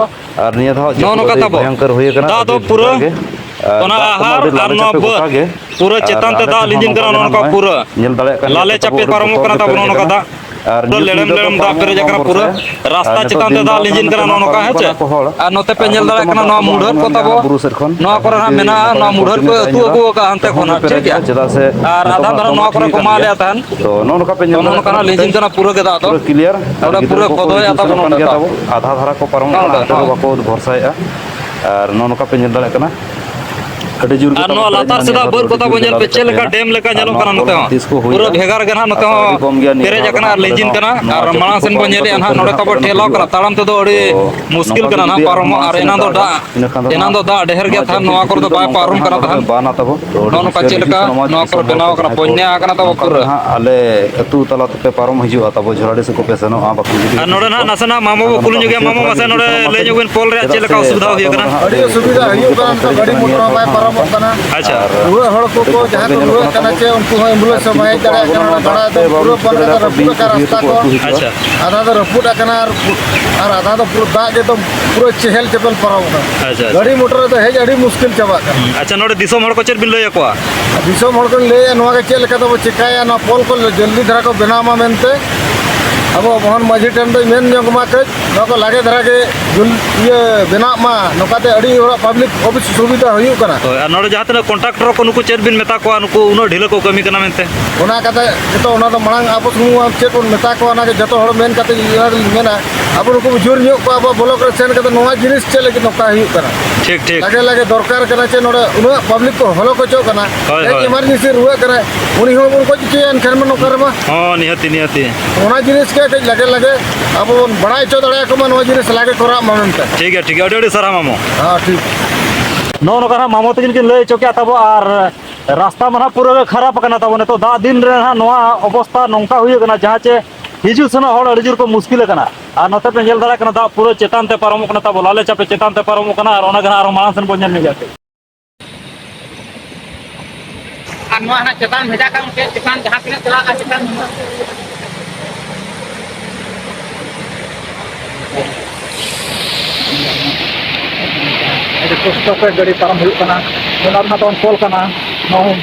ᱟᱨ ᱱᱤᱭᱟᱹ ᱫᱷᱟᱣ ᱱᱚᱜᱼᱚ ᱡᱟᱹᱯᱩᱫ ᱱᱚᱝᱠᱟ ᱟᱹᱰᱤ ᱛᱟᱵᱚ᱾ ᱵᱷᱚᱭᱚᱝᱠᱚᱨ ᱦᱩᱭ ᱟᱠᱟᱱᱟ, ᱫᱟᱜ ᱟᱹᱰᱤ ᱫᱚ ᱯᱩᱨᱟᱹ ᱡᱳᱨ ᱜᱮ᱾ ᱟᱨ ᱚᱱᱟ ᱫᱟᱜ ᱠᱚᱢᱟ ᱟᱦᱟᱨ ᱟᱹᱰᱤ ᱟᱨ ᱞᱟᱞᱮ ᱱᱚᱣᱟ ᱪᱟᱯᱮ ᱵᱟᱹᱫᱽ ᱜᱚᱴᱟ ᱜᱮ᱾ ᱯᱩᱨᱟᱹ ᱟᱨ ᱪᱮᱛᱟᱱ ᱛᱮ ᱟᱞᱮ ᱫᱟᱜ ᱥᱮᱫ ᱞᱤᱸᱡᱤᱱ ᱢᱟ ᱠᱟᱱᱟ, ᱱᱚᱜᱼᱚ ᱱᱚᱝᱠᱟ ᱱᱚᱜᱼᱚᱭ ᱯᱩᱨᱟᱹ ᱧᱮᱞ ᱫᱟᱲᱮᱭᱟᱜ ᱠᱟᱱ ᱜᱮᱭᱟ ᱞᱟᱞᱮ ᱛᱟᱵᱚ ᱪᱟᱯᱮ ᱵᱩᱨᱩ ᱯᱟᱨᱚᱢᱚᱜ ᱠᱟᱱᱟ ᱠᱚ ᱛᱟᱵᱚ ᱯᱮᱨᱮᱡ ᱱᱚᱜᱼᱚ ᱱᱚᱝᱠᱟ ᱟᱠᱟᱱᱟ᱾ ᱫᱟᱜ᱾ ᱟᱨ ᱯᱩᱨᱟᱹ ᱱᱤᱭᱟᱹ ᱞᱮᱲᱮᱢ ᱫᱤᱱ ᱫᱚ ᱞᱮᱲᱮᱢ ᱫᱟᱜ ᱯᱟᱨᱚᱢᱚᱜ ᱯᱮᱨᱮᱡ ᱠᱟᱱᱟ ᱟᱠᱟᱱᱟ ᱵᱚᱨᱥᱟ ᱯᱩᱨᱟᱹ᱾ ᱨᱮ᱾ ᱟᱨ ᱨᱟᱥᱛᱟ ᱱᱤᱛᱚᱜ ᱪᱮᱛᱟᱱ ᱛᱮ ᱫᱤᱱ ᱫᱚ ᱫᱟᱜ ᱞᱤᱸᱡᱤᱱ ᱠᱟᱱᱟ, ᱱᱚᱜᱼᱚ ᱱᱚᱝᱠᱟ ᱦᱮᱸ ᱪᱮ᱾ ᱟᱨ ᱱᱚᱛᱮ ᱯᱮ ᱧᱮᱞ ᱫᱟᱲᱮᱭᱟᱜ ᱠᱟᱱᱟ, ᱱᱚᱣᱟ ᱢᱩᱰᱷᱟᱹᱫ ᱠᱚ ᱛᱟᱵᱚ, ᱱᱚᱣᱟ ᱠᱚᱨᱮ ᱦᱟᱸᱜ ᱢᱮᱱᱟᱜᱼᱟ, ᱱᱚᱣᱟ ᱢᱩᱰᱷᱟᱹᱫ ᱠᱚ ᱟᱹᱛᱩ ᱟᱹᱜᱩ ᱟᱠᱟᱫᱼᱟ ᱦᱟᱱᱛᱮ ᱠᱷᱚᱱ ᱦᱟᱸᱜ, ᱴᱷᱤᱠ ᱜᱮᱭᱟ? ᱟᱨ ᱟᱫᱷᱟ ᱫᱷᱟᱨᱮ ᱱᱚᱣᱟ ᱠᱚᱨᱮ ᱠᱚ ᱢᱟᱜ ᱞᱮᱫ ᱛᱟᱦᱮᱸᱱ᱾ ᱛᱚ, ᱱᱚᱜᱼᱚ ᱱᱚᱝᱠᱟ ᱯᱮ ᱧᱮᱞ ᱫᱟᱲᱮᱭᱟᱜ ᱠᱟᱱᱟ, ᱱᱚᱝᱠᱟᱱᱟᱜ ᱞᱤᱸᱡᱤᱱ ᱠᱟᱱᱟ ᱯᱩᱨᱟᱹ ᱜᱮ ᱫᱟᱜ ᱫᱚ᱾ ᱯᱩᱨᱟᱹ clear᱾ ᱟᱨ ᱱᱚᱰᱮ ᱜᱤᱫᱽᱨᱟᱹ ᱯᱩᱨᱟᱹ ᱠᱚᱠᱚ ᱠᱷᱚᱫᱚᱭ ᱦᱤᱡᱩᱜ ᱟᱛᱟ ᱥᱮᱱᱚᱜ ᱵᱚᱱ ᱠᱟᱱ ᱱᱚᱰᱮ ᱜᱮᱭᱟ ᱫᱚ᱾ ᱛᱟᱵᱚ᱾ ᱟᱫᱷᱟ ᱫᱷᱟᱨᱟ ᱠᱚ ᱯᱟᱨᱚᱢᱚᱜ ᱠᱟᱱᱟ, ᱱᱚᱰᱮ ᱦᱚᱸ ᱵᱟᱠᱚ ᱵᱷᱚᱨᱥᱟᱭᱮᱫᱼᱟ᱾ ᱟᱨ ᱱᱚᱜᱼᱚ ᱱᱚᱝᱠᱟ ᱯᱮ ᱧᱮᱞ ᱫᱟᱲᱮᱭᱟᱜ ᱠᱟᱱᱟ᱾ ᱟᱹᱰᱤ ᱡᱳᱨ ᱜᱮ ᱟᱨ ᱛᱟᱵᱚ ᱱᱚᱣᱟ ᱯᱮᱨᱮᱡ ᱞᱟᱛᱟᱨ ᱮᱱᱟ ᱱᱤᱭᱟᱹ ᱥᱮᱫᱟᱜ ᱫᱷᱟᱣ ᱵᱟᱹᱫᱽ ᱫᱚ ᱠᱚ ᱟᱹᱰᱤ ᱛᱟᱵᱚ ᱡᱳᱨ ᱜᱮ ᱧᱮᱞ ᱯᱮ, ᱞᱟᱞᱮ ᱪᱮᱫ ᱪᱟᱯᱮ ᱞᱮᱠᱟ ᱮᱱᱟ᱾ ᱰᱮᱢ ᱞᱮᱠᱟ ᱟᱨ ᱧᱮᱞᱚᱜ ᱱᱚᱣᱟ ᱠᱟᱱᱟ ᱠᱚᱞ ᱱᱚᱛᱮ ᱦᱚᱸ᱾ ᱦᱚᱸ ᱛᱤᱥ ᱠᱚ ᱯᱩᱨᱟᱹ ᱦᱩᱭᱩᱜᱼᱟ? ᱵᱷᱮᱜᱟᱨ ᱜᱮ ᱱᱟᱦᱟᱜ ᱱᱚᱛᱮ ᱟᱥᱟ ᱦᱚᱸ ᱟᱹᱰᱤ ᱠᱚᱢ ᱜᱮᱭᱟ ᱱᱤᱭᱟᱹ ᱯᱮᱨᱮᱡ ᱫᱷᱟᱣ ᱫᱚ ᱟᱠᱟᱱᱟ ᱦᱟᱸᱜ ᱟᱨ ᱯᱟᱞᱮ ᱞᱤᱸᱡᱤᱱ ᱱᱟᱜ ᱠᱟᱱᱟ᱾ ᱱᱚᱣᱟ ᱟᱨ ᱡᱟᱹᱯᱩᱫ ᱢᱟᱲᱟᱝ ᱥᱮᱱ ᱠᱚ ᱵᱚᱱ ᱯᱟᱨᱚᱢ ᱧᱮᱞᱮᱫᱼᱟ ᱠᱟᱛᱮ ᱱᱟᱦᱟᱜ, ᱦᱟᱸᱜ ᱱᱚᱰᱮ ᱯᱮᱨᱮᱡ ᱛᱟᱵᱚ ᱟᱠᱟᱱᱟ ᱴᱷᱮᱞᱟᱣ ᱛᱚ ᱠᱟᱱᱟ, ᱛᱟᱲᱟᱢ ᱛᱮᱫᱚ ᱟᱹᱰᱤ ᱱᱚᱝᱠᱟ ᱢᱩᱥᱠᱤᱞ ᱠᱟᱱᱟ ᱡᱩᱫᱤ ᱱᱟᱦᱟᱜ, ᱵᱤᱨ ᱯᱟᱨᱚᱢᱚᱜ᱾ ᱵᱩᱨᱩ ᱟᱨ ᱥᱮᱫ ᱮᱱᱟᱝ ᱫᱚ ᱱᱟᱦᱟᱜ ᱫᱟᱜ, ᱤᱱᱟᱹ ᱠᱷᱟᱱ ᱫᱚ ᱮᱱᱟᱝ ᱱᱟᱦᱟᱜ ᱫᱚ ᱫᱟᱜ ᱟᱹᱰᱤ ᱰᱷᱮᱨ ᱜᱮ ᱱᱚᱣᱟ ᱛᱟᱦᱮᱸᱱ ᱡᱟᱹᱯᱩᱫ ᱱᱚᱣᱟ ᱠᱚᱨᱮ ᱫᱚ ᱡᱩᱫᱤ ᱵᱟᱭ ᱵᱟᱝ ᱯᱟᱨᱚᱢ ᱛᱟᱦᱮᱱᱟ ᱠᱟᱱᱟ ᱛᱚᱵᱮ ᱛᱟᱦᱮᱸᱱ᱾ ᱵᱟᱱᱟ ᱛᱟᱵᱚ᱾ ᱛᱚ, ᱟᱹᱰᱤ ᱱᱚᱜᱼᱚ ᱱᱚᱝᱠᱟ ᱦᱩᱸᱥᱤᱭᱟᱨ ᱪᱮᱫ ᱜᱮ ᱞᱮᱠᱟ ᱥᱟᱱᱟᱢᱟ ᱱᱚᱣᱟ ᱡᱟᱦᱟᱸ ᱠᱚᱨᱮ ᱥᱟᱱᱛᱟᱲ ᱵᱮᱱᱟᱣ ᱠᱚ ᱟᱠᱟᱱᱟ, ᱡᱟᱦᱟᱸᱭ ᱠᱚ ᱵᱚᱧᱭᱟ ᱟᱠᱟᱱᱟ ᱛᱟᱵᱚ ᱱᱚᱝᱠᱟ ᱯᱩᱨᱟᱹ᱾ ᱛᱮ ᱱᱟᱦᱟᱜ ᱟᱞᱮ ᱟᱹᱛᱩ ᱛᱟᱞᱟ ᱛᱮᱯᱮ ᱯᱟᱨᱚᱢ ᱦᱤᱡᱩᱜᱼᱟ ᱛᱟᱵᱚ ᱡᱷᱚᱲᱟᱰᱤ ᱥᱮᱫ ᱠᱚᱯᱮ ᱥᱮᱱᱚᱜᱼᱟ, ᱵᱟᱠᱷᱟᱱ ᱡᱩᱫᱤ ᱟᱨ ᱯᱮ ᱱᱚᱰᱮ ᱱᱟᱦᱟᱜ ᱱᱟᱥᱮᱱᱟᱜ ᱢᱟᱢᱚ ᱵᱟᱠᱚ ᱠᱩᱞᱤ ᱧᱚᱜ ᱜᱮᱭᱟ, ᱢᱟᱢᱚ ᱢᱟᱥᱮ ᱱᱚᱰᱮ ᱞᱟᱹᱭ ᱧᱚᱜ ᱵᱤᱱ ᱯᱚᱞ ᱨᱮᱭᱟᱜ ᱪᱮᱫ ᱞᱮᱠᱟ ᱚᱥᱩᱵᱤᱫᱷᱟ ᱦᱩᱭ ᱟᱠᱟᱱᱟ? ᱟᱹᱰᱤ ᱚᱥᱩᱵᱤᱫᱷᱟ ᱦᱩᱭᱩᱜ ᱠᱟᱱᱟ, ᱱᱤᱛᱚᱜ ᱜᱟᱹᱰᱤ ᱢᱚᱴᱚᱨ ᱦᱚᱸ ᱵᱟᱭ ᱯᱟᱨᱚᱢᱚᱜ ᱠᱟᱱᱟ᱾ ᱟᱪᱪᱷᱟ᱾ ᱨᱩᱣᱟᱹᱜ ᱦᱚᱲ ᱠᱚᱠᱚ ᱡᱟᱦᱟᱸᱭ ᱠᱚ ᱨᱩᱣᱟᱹᱜ ᱠᱟᱱᱟ ᱪᱮ, ᱩᱱᱠᱩ ᱦᱚᱸ ambulance ᱦᱚᱸ ᱵᱟᱭ ᱦᱮᱡ ᱫᱟᱲᱮᱭᱟᱜ ᱠᱟᱱᱟ, ᱱᱚᱰᱮ ᱜᱟᱰᱟ ᱫᱚ ᱯᱩᱨᱟᱹ ᱵᱚᱱ ᱨᱟᱹᱯᱩᱫ ᱟᱠᱟᱱ ᱨᱟᱥᱛᱟ ᱠᱚ᱾ ᱟᱪᱪᱷᱟ᱾ ᱟᱫᱷᱟ ᱫᱚ ᱨᱟᱹᱯᱩᱫ ᱟᱠᱟᱱᱟ ᱟᱨ, ᱟᱨ ᱟᱫᱷᱟ ᱫᱚ ᱯᱩᱨᱟᱹ ᱫᱟᱜ ᱜᱮ ᱮᱠᱫᱚᱢ ᱯᱩᱨᱟᱹ ᱪᱮᱦᱮᱞ ᱪᱮᱯᱮᱞ ᱯᱟᱨᱚᱢ ᱟᱠᱟᱱᱟ᱾ ᱟᱪᱪᱷᱟ, ᱟᱪᱪᱷᱟ᱾ ᱜᱟᱹᱰᱤ ᱢᱚᱴᱚᱨ ᱨᱮᱫᱚ ᱦᱮᱡ ᱟᱹᱰᱤ ᱢᱩᱥᱠᱤᱞ ᱪᱟᱵᱟᱜ ᱠᱟᱱᱟ᱾ ᱟᱪᱪᱷᱟ, ᱱᱚᱰᱮ ᱫᱤᱥᱚᱢ ᱦᱚᱲ ᱠᱚ ᱪᱮᱫ ᱵᱤᱱ ᱞᱟᱹᱭ ᱟᱠᱚᱣᱟ? ᱫᱤᱥᱚᱢ ᱦᱚᱲ ᱠᱚᱧ ᱞᱟᱹᱭᱟ, ᱱᱚᱣᱟ ᱜᱮ ᱪᱮᱫ ᱞᱮᱠᱟ ᱛᱮᱵᱚ ᱪᱮᱠᱟᱭᱟ, ᱱᱚᱣᱟ ᱯᱳᱞ ᱠᱚ ᱡᱚᱞᱫᱤ ᱫᱷᱟᱨᱟ ᱠᱚ ᱵᱮᱱᱟᱣ ᱢᱟ ᱢᱮᱱᱛᱮ᱾ ᱟᱵᱚ ᱢᱳᱦᱚᱱ ᱢᱟᱹᱡᱷᱤ ᱴᱷᱮᱱ ᱫᱚᱧ ᱢᱮᱱ ᱧᱚᱜ ᱢᱟ ᱠᱟᱹᱡ, ᱱᱚᱣᱟ ᱠᱚ ᱞᱟᱜᱮ ᱫᱷᱟᱨᱟ ᱜᱮ ᱡᱩᱞ-, ᱤᱭᱟᱹ ᱵᱮᱱᱟᱜ ᱢᱟ, ᱱᱚᱝᱠᱟᱛᱮ ᱟᱹᱰᱤ ᱦᱚᱲᱟᱜ ᱯᱟᱵᱽᱞᱤᱠ ᱚᱯᱷᱤᱥ ᱥᱩᱵᱤᱫᱷᱟ ᱦᱩᱭᱩᱜ ᱠᱟᱱᱟ᱾ ᱦᱳᱭ, ᱟᱨ ᱱᱚᱰᱮ ᱡᱟᱦᱟᱸ ᱛᱤᱱᱟᱹᱜ ᱠᱚᱱᱴᱨᱟᱠᱴᱚᱨ ᱠᱚ, ᱱᱩᱠᱩ ᱪᱮᱫ ᱵᱤᱱ ᱢᱮᱛᱟ ᱠᱚᱣᱟ, ᱱᱩᱠᱩ ᱩᱱᱟᱹᱜ ᱰᱷᱤᱞᱟᱹ ᱠᱚ ᱠᱟᱹᱢᱤ ᱠᱟᱱᱟ ᱢᱮᱱᱛᱮ? ᱚᱱᱟ ᱠᱟᱛᱷᱟ ᱡᱚᱛᱚ, ᱚᱱᱟ ᱫᱚ ᱢᱟᱲᱟᱝ ᱟᱵᱚ ᱥᱩᱢᱩᱝ ᱪᱮᱫ ᱵᱚᱱ ᱢᱮᱛᱟ ᱠᱚᱣᱟ, ᱚᱱᱟᱜᱮ ᱡᱚᱛᱚ ᱦᱚᱲ ᱢᱮᱱ ᱠᱟᱛᱮ ᱤᱧ ᱚᱱᱟ ᱫᱚᱧ ᱢᱮᱱᱟ, ᱟᱵᱚ ᱱᱩᱠᱩ ᱵᱚ ᱡᱳᱨ ᱧᱚᱜ ᱠᱚᱣᱟ, ᱟᱵᱚ ᱵᱞᱚᱠ ᱨᱮ ᱥᱮᱱ ᱠᱟᱛᱮ ᱱᱚᱣᱟ ᱡᱤᱱᱤᱥ ᱪᱮᱫ ᱞᱟᱹᱜᱤᱫ ᱱᱚᱝᱠᱟ ᱦᱩᱭᱩᱜ ᱠᱟᱱᱟ? ᱴᱷᱤᱠ, ᱴᱷᱤᱠ᱾ ᱞᱟᱜᱮ ᱞᱟᱜᱮ ᱫᱚᱨᱠᱟᱨ ᱠᱟᱱᱟ ᱪᱮ ᱱᱚᱰᱮ ᱩᱱᱟᱹᱜ ᱯᱟᱵᱽᱞᱤᱠ ᱠᱚ ᱦᱚᱞᱚ ᱠᱚᱪᱚᱜ ᱠᱟᱱᱟ, ᱦᱳᱭ, ᱦᱮᱡ ᱦᱳᱭ᱾ ᱮᱢᱟᱨᱡᱮᱱᱥᱤ ᱨᱩᱣᱟᱹᱜ ᱠᱟᱱᱟᱭ, ᱩᱱᱤ ᱦᱚᱸ ᱵᱚᱱ ᱜᱚᱡ ᱦᱚᱪᱚᱭᱟ ᱮᱱᱠᱷᱟᱱ ᱢᱟ ᱱᱚᱝᱠᱟ ᱨᱮᱢᱟ᱾ ᱦᱚᱸ, ᱱᱤᱦᱟᱹᱛᱤ, ᱱᱤᱦᱟᱹᱛᱤ᱾ ᱚᱱᱟ ᱡᱤᱱᱤᱥ ᱜᱮ ᱠᱟᱹᱡ ᱞᱟᱜᱮ ᱞᱟᱜᱮ ᱟᱵᱚ ᱵᱚᱱ ᱵᱟᱲᱟᱭ ᱦᱚᱪᱚ ᱫᱟᱲᱮᱭᱟᱠᱚ ᱢᱟ, ᱱᱚᱣᱟ ᱡᱤᱱᱤᱥ ᱞᱟᱜᱮ ᱠᱚᱨᱟᱜ ᱢᱟ ᱢᱮᱱᱛᱮ᱾ ᱴᱷᱤᱠ ᱜᱮᱭᱟ, ᱴᱷᱤᱠ ᱜᱮᱭᱟ, ᱟᱹᱰᱤ ᱟᱹᱰᱤ ᱥᱟᱨᱦᱟᱣ ᱢᱟᱢᱚ᱾ ᱦᱮᱸ, ᱴᱷᱤᱠ᱾ ᱱᱚᱜᱼᱚ ᱱᱚᱝᱠᱟ ᱦᱟᱸᱜ ᱢᱟᱢᱚ ᱛᱟᱹᱠᱤᱱ ᱠᱤᱱ ᱞᱟᱹᱭ ᱦᱚᱪᱚ ᱠᱮᱜᱼᱟ ᱛᱟᱵᱚ, ᱟᱨ ᱨᱟᱥᱛᱟ ᱢᱟ ᱱᱟᱦᱟᱜ ᱯᱩᱨᱟᱹ ᱜᱮ ᱠᱷᱟᱨᱟᱯ ᱟᱠᱟᱱᱟ ᱛᱟᱵᱚ᱾ ᱱᱤᱛᱚᱜ ᱫᱟᱜ ᱫᱤᱱ ᱨᱮ ᱱᱟᱦᱟᱜ ᱱᱚᱣᱟ ᱚᱵᱚᱥᱛᱟ ᱱᱚᱝᱠᱟ ᱦᱩᱭ ᱟᱠᱟᱱᱟ, ᱡᱟᱦᱟᱸ ᱪᱮ ᱦᱤᱡᱩᱜ ᱥᱮᱱᱚᱜ ᱦᱚᱲ ᱟᱹᱰᱤ ᱡᱳᱨ ᱠᱚ ᱢᱩᱥᱠᱤᱞ ᱟᱠᱟᱱᱟ᱾ ᱟᱨ ᱱᱚᱛᱮ ᱯᱮ ᱧᱮᱞ ᱫᱟᱲᱮᱭᱟᱜ ᱠᱟᱱᱟ, ᱫᱟᱜ ᱯᱩᱨᱟᱹ ᱪᱮᱛᱟᱱ ᱛᱮ ᱯᱟᱨᱚᱢᱚᱜ ᱠᱟᱱᱟ ᱛᱟᱵᱚ, ᱞᱟᱞᱮ ᱪᱟᱯᱮ ᱪᱮᱛᱟᱱ ᱛᱮ ᱯᱟᱨᱚᱢᱚᱜ ᱠᱟᱱᱟ᱾ ᱟᱨ ᱚᱱᱟ ᱜᱮ ᱱᱟᱦᱟᱜ ᱟᱨᱚ ᱢᱟᱲᱟᱝ ᱥᱮᱱ ᱵᱚᱱ ᱧᱮᱞ ᱧᱚᱜᱟ᱾ ᱟᱨ ᱱᱚᱣᱟ ᱦᱟᱱᱟ ᱪᱮᱛᱟᱱ ᱵᱷᱮᱡᱟ ᱠᱟᱜ ᱢᱮ, ᱪᱮᱛᱟᱱ ᱡᱟᱦᱟᱸ ᱛᱤᱱᱟᱹᱜ ᱪᱟᱞᱟᱜᱼᱟ ᱪᱮᱛᱟᱱ᱾ ᱟᱹᱰᱤ ᱠᱚᱥᱴᱚ ᱛᱮ ᱜᱟᱹᱰᱤ ᱯᱟᱨᱚᱢ ᱦᱩᱭᱩᱜ ᱠᱟᱱᱟ᱾ ᱚᱱᱟ ᱨᱮᱱᱟᱜ ᱛᱟᱵᱚᱱ ᱠᱚᱞ ᱠᱟᱱᱟ, ᱱᱚᱣᱟ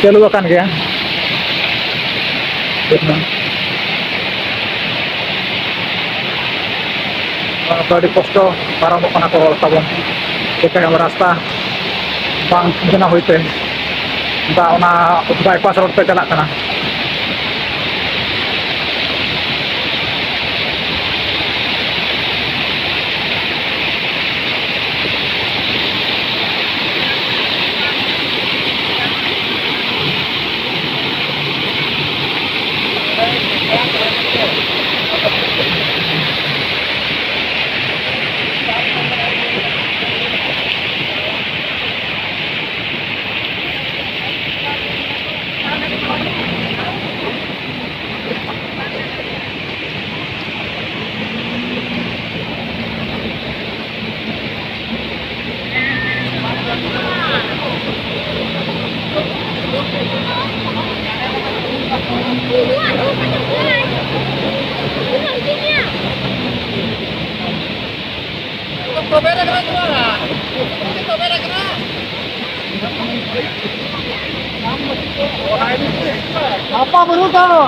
ᱪᱟᱹᱞᱩ ᱟᱠᱟᱱ ᱜᱮᱭᱟ᱾ ᱱᱚᱣᱟ ᱫᱚ ᱟᱹᱰᱤ ᱠᱚᱥᱴᱚ ᱯᱟᱨᱚᱢᱚᱜ ᱠᱟᱱᱟ ᱠᱚ ᱦᱚᱲ ᱛᱟᱵᱚᱱ, ᱪᱤᱠᱟᱹᱭᱟᱢ, ᱨᱟᱥᱛᱟ ᱵᱟᱝ ᱵᱮᱱᱟᱣ ᱦᱩᱭᱛᱮ ᱫᱟᱜ ᱚᱱᱟ ᱵᱟᱭᱯᱟᱥ ᱨᱳᱰ ᱛᱮ ᱪᱟᱞᱟᱜ ᱠᱟᱱᱟ᱾ ᱟᱯᱟ ᱵᱟᱹᱱᱩᱜ ᱛᱟᱢᱟ᱾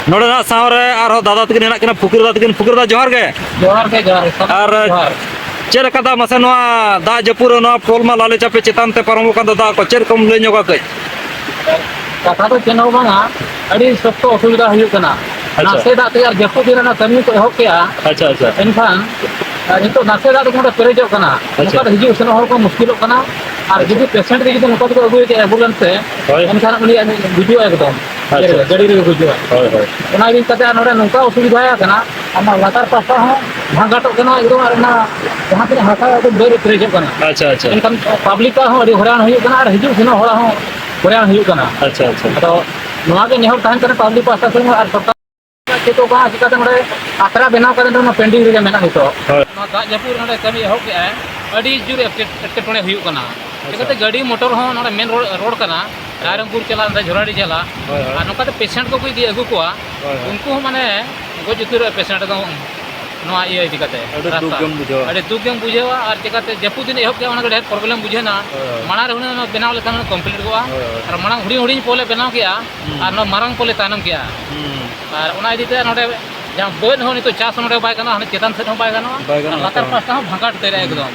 ᱱᱚᱰᱮᱱᱟᱜ ᱥᱟᱶᱨᱮ ᱟᱨᱦᱚᱸ ᱫᱟᱫᱟ ᱛᱟᱹᱠᱤᱱ ᱦᱮᱱᱟᱜ ᱠᱤᱱᱟ, ᱯᱷᱩᱠᱤᱨ ᱫᱟᱫᱟ ᱛᱟᱹᱠᱤᱱ᱾ ᱯᱷᱩᱠᱤᱨ ᱫᱟ, ᱡᱚᱦᱟᱨ ᱜᱮ᱾ ᱡᱚᱦᱟᱨ ᱜᱮ, ᱡᱚᱦᱟᱨ ᱜᱮ᱾ ᱟᱨ ᱡᱚᱦᱟᱨ᱾ ᱪᱮᱫ ᱞᱮᱠᱟ ᱫᱟᱜ ᱢᱟᱥᱮ, ᱱᱚᱣᱟ ᱫᱟᱜ ᱡᱟᱹᱯᱩᱫ ᱨᱮ ᱱᱚᱣᱟ ᱯᱳᱞ ᱢᱟ ᱞᱟᱞᱮ ᱪᱟᱯᱮ ᱪᱮᱛᱟᱱ ᱛᱮ ᱯᱟᱨᱚᱢᱚᱜ ᱠᱟᱱ ᱫᱚ, ᱫᱟᱜ ᱠᱚ ᱪᱮᱫ ᱞᱮᱠᱟᱢ ᱞᱟᱹᱭ ᱧᱚᱜᱟ ᱠᱟᱹᱡ? ᱠᱟᱛᱷᱟ ᱫᱚ ᱪᱮᱫ ᱦᱚᱸ ᱵᱟᱝᱟ, ᱟᱹᱰᱤ ᱥᱚᱠᱛᱚ ᱚᱥᱩᱵᱤᱫᱷᱟ ᱦᱩᱭᱩᱜ ᱠᱟᱱᱟ᱾ ᱟᱪᱪᱷᱟ᱾ ᱱᱟᱥᱮ ᱫᱟᱜ ᱛᱮᱜᱮ ᱟᱨ ᱡᱟᱹᱯᱩᱫ ᱫᱤᱱ ᱨᱮᱱᱟᱜ ᱠᱟᱹᱢᱤ ᱠᱚ ᱮᱦᱚᱵ ᱠᱮᱜᱼᱟ᱾ ᱟᱪᱪᱷᱟ, ᱟᱪᱪᱷᱟ᱾ ᱮᱱᱠᱷᱟᱱ, ᱟᱨ ᱱᱤᱛᱚᱜ ᱱᱟᱥᱮ ᱫᱟᱜ ᱛᱮᱜᱮ ᱱᱚᱰᱮ ᱯᱮᱨᱮᱡᱚᱜ ᱠᱟᱱᱟ᱾ ᱟᱪᱪᱷᱟ᱾ ᱱᱚᱝᱠᱟ ᱫᱚ ᱦᱤᱡᱩᱜ ᱥᱮᱱᱚᱜ ᱦᱚᱲ ᱠᱚ ᱢᱩᱥᱠᱤᱞᱚᱜ ᱠᱟᱱᱟ᱾ ᱟᱨ ᱟᱪᱪᱷᱟ᱾ ᱡᱩᱫᱤ ᱯᱮᱥᱮᱱᱴ ᱜᱮ ᱡᱩᱫᱤ ᱱᱚᱝᱠᱟ ᱛᱮᱠᱚ ᱟᱹᱜᱩᱭᱮ ᱠᱷᱟᱱ ᱮᱢᱵᱩᱞᱮᱱᱥ ᱛᱮ, ᱦᱳᱭ᱾ ᱮᱱᱠᱷᱟᱱ ᱩᱱᱤᱭᱟᱜ ᱜᱩᱡᱩᱜᱼᱟ ᱮᱠᱫᱚᱢ᱾ ᱟᱪᱪᱷᱟ᱾ ᱜᱟᱹᱰᱤ ᱨᱮᱜᱮ ᱜᱩᱡᱩᱜᱼᱟ᱾ ᱦᱳᱭ, ᱦᱳᱭ᱾ ᱚᱱᱟ ᱤᱫᱤ ᱠᱟᱛᱮ ᱟᱨ ᱱᱚᱰᱮ ᱱᱚᱝᱠᱟ ᱚᱥᱩᱵᱤᱫᱷᱟ ᱟᱠᱟᱱᱟ, ᱟᱨ ᱚᱱᱟ ᱞᱟᱛᱟᱨ ᱯᱟᱦᱴᱟ ᱦᱚᱸ ᱵᱷᱟᱸᱜᱟᱴᱚᱜ ᱠᱟᱱᱟ ᱮᱠᱫᱚᱢ, ᱟᱨ ᱚᱱᱟ ᱡᱟᱦᱟᱸ ᱛᱤᱱᱟᱹᱜ ᱦᱟᱥᱟ ᱮᱠᱫᱚᱢ ᱵᱟᱹᱫᱽ ᱨᱮ ᱯᱮᱨᱮᱡᱚᱜ ᱠᱟᱱᱟ᱾ ᱟᱪᱪᱷᱟ, ᱟᱪᱪᱷᱟ᱾ ᱮᱱᱠᱷᱟᱱ ᱯᱟᱵᱽᱞᱤᱠ ᱠᱚᱣᱟᱜ ᱦᱚᱸ ᱟᱹᱰᱤ ᱦᱚᱭᱨᱟᱱ ᱦᱩᱭᱩᱜ ᱠᱟᱱᱟ ᱟᱨ ᱦᱤᱡᱩᱜ ᱥᱮᱱᱚᱜ ᱦᱚᱲᱟᱜ ᱦᱚᱸ ᱦᱚᱭᱨᱟᱱ ᱦᱩᱭᱩᱜ ᱠᱟᱱᱟ᱾ ᱟᱪᱪᱷᱟ, ᱟᱪᱪᱷᱟ᱾ ᱟᱫᱚ ᱱᱚᱣᱟ ᱜᱮ ᱱᱮᱦᱚᱨ ᱛᱟᱦᱮᱱ ᱠᱟᱱᱟ ᱯᱟᱵᱽᱞᱤᱠ ᱯᱟᱦᱴᱟ ᱥᱮᱫ ᱦᱚᱸ ᱟᱨ ᱥᱚᱨᱠᱟᱨ ᱪᱮᱫ ᱠᱚ ᱵᱟᱝ ᱪᱤᱠᱟᱹᱛᱮ ᱱᱚᱰᱮ ᱟᱥᱲᱟ ᱵᱮᱱᱟᱣ ᱠᱟᱛᱮ ᱱᱚᱰᱮ ᱯᱮᱱᱰᱤᱝ ᱨᱮᱜᱮ ᱢᱮᱱᱟᱜ ᱱᱤᱛᱚᱜ᱾ ᱦᱳᱭ᱾ ᱱᱚᱣᱟ ᱫᱟᱜ ᱡᱟᱹᱯᱩᱫ ᱨᱮ ᱱᱚᱰᱮ ᱠᱟᱹᱢᱤ ᱮᱦᱚᱵ ᱠᱮᱜᱼᱟᱭ, ᱟᱹᱰᱤ ᱡᱳᱨ ᱮᱴᱠᱮ-, ᱮᱴᱠᱮᱴᱚᱬᱮ ᱦᱩᱭᱩᱜ ᱠᱟᱱᱟ᱾ ᱟᱪᱪᱷᱟ᱾ ᱪᱤᱠᱟᱹᱛᱮ ᱜᱟᱹᱰᱤ ᱢᱚᱴᱚᱨ ᱦᱚᱸ ᱱᱚᱰᱮ ᱢᱮᱱ ᱨᱳᱰ, ᱨᱳᱰ ᱠᱟᱱᱟ, ᱦᱳᱭ᱾ ᱨᱟᱭᱨᱚᱝᱯᱩᱨ ᱪᱟᱞᱟᱜ, ᱱᱚᱰᱮ ᱡᱷᱚᱨᱟᱰᱤ ᱪᱟᱞᱟᱜ᱾ ᱦᱳᱭ, ᱦᱳᱭ᱾ ᱟᱨ ᱱᱚᱝᱠᱟᱛᱮ ᱯᱮᱥᱮᱱᱴ ᱠᱚᱠᱚ ᱤᱫᱤ ᱟᱹᱜᱩ ᱠᱚᱣᱟ, ᱦᱳᱭ, ᱦᱳᱭ᱾ ᱩᱱᱠᱩ ᱦᱚᱸ ᱢᱟᱱᱮ ᱜᱚᱡ ᱩᱛᱟᱹᱨᱚᱜᱼᱟ ᱯᱮᱥᱮᱱᱴ ᱫᱚ᱾ ᱱᱚᱣᱟ ᱤᱭᱟᱹ ᱤᱫᱤ ᱠᱟᱛᱮ ᱟᱹᱰᱤ ᱫᱩᱠ ᱨᱟᱥᱛᱟ᱾ ᱜᱮᱢ ᱵᱩᱡᱷᱟᱹᱣᱟ᱾ ᱟᱹᱰᱤ ᱫᱩᱠ ᱜᱮᱢ ᱵᱩᱡᱷᱟᱹᱣᱟ, ᱟᱨ ᱪᱤᱠᱟᱹᱛᱮ ᱡᱟᱹᱯᱩᱫ ᱫᱤᱱ ᱮᱦᱚᱵ ᱠᱮᱜᱼᱟ, ᱚᱱᱟ ᱜᱮ ᱰᱷᱮᱨ ᱯᱨᱚᱵᱞᱮᱢ ᱵᱩᱡᱷᱟᱹᱣ ᱮᱱᱟ᱾ ᱦᱳᱭ, ᱦᱳᱭ᱾ ᱢᱟᱲᱟᱝ ᱨᱮ ᱦᱩᱱᱟᱹᱝ ᱚᱱᱟ ᱵᱮᱱᱟᱣ ᱞᱮᱠᱷᱟᱱ ᱦᱩᱱᱟᱹᱝ ᱠᱚᱢᱯᱞᱤᱴ ᱠᱚᱜᱼᱟ᱾ ᱦᱳᱭ, ᱦᱳᱭ᱾ ᱟᱨ ᱢᱟᱲᱟᱝ ᱦᱩᱰᱤᱧ ᱦᱩᱰᱤᱧ ᱯᱳᱞᱮ ᱵᱮᱱᱟᱣ ᱠᱮᱜᱼᱟ, ᱦᱩᱸ᱾ ᱟᱨ ᱱᱚᱣᱟ ᱢᱟᱨᱟᱝ ᱯᱳᱞᱮ ᱛᱟᱭᱱᱚᱢ ᱠᱮᱜᱼᱟ᱾ ᱦᱩᱸ᱾ ᱟᱨ ᱚᱱᱟ ᱤᱫᱤ ᱛᱮ ᱱᱚᱰᱮ ᱡᱟᱦᱟᱸ ᱵᱟᱹᱫᱽ ᱦᱚᱸ ᱱᱤᱛᱚᱜ ᱪᱟᱥ ᱱᱚᱰᱮ ᱵᱟᱭ ᱜᱟᱱᱚᱜᱼᱟ, ᱦᱟᱱᱮ ᱪᱮᱛᱟᱱ ᱥᱮᱫ ᱦᱚᱸ ᱵᱟᱭ ᱜᱟᱱᱚᱜᱼᱟ, ᱵᱟᱭ ᱜᱟᱱᱚᱜᱼᱟ ᱟᱨ ᱞᱟᱛᱟᱨ ᱛᱚ᱾ ᱯᱟᱦᱴᱟ ᱦᱚᱸ ᱵᱷᱟᱸᱜᱟᱴ ᱩᱛᱟᱹᱨᱟ ᱦᱩᱸ᱾ ᱮᱠᱫᱚᱢ᱾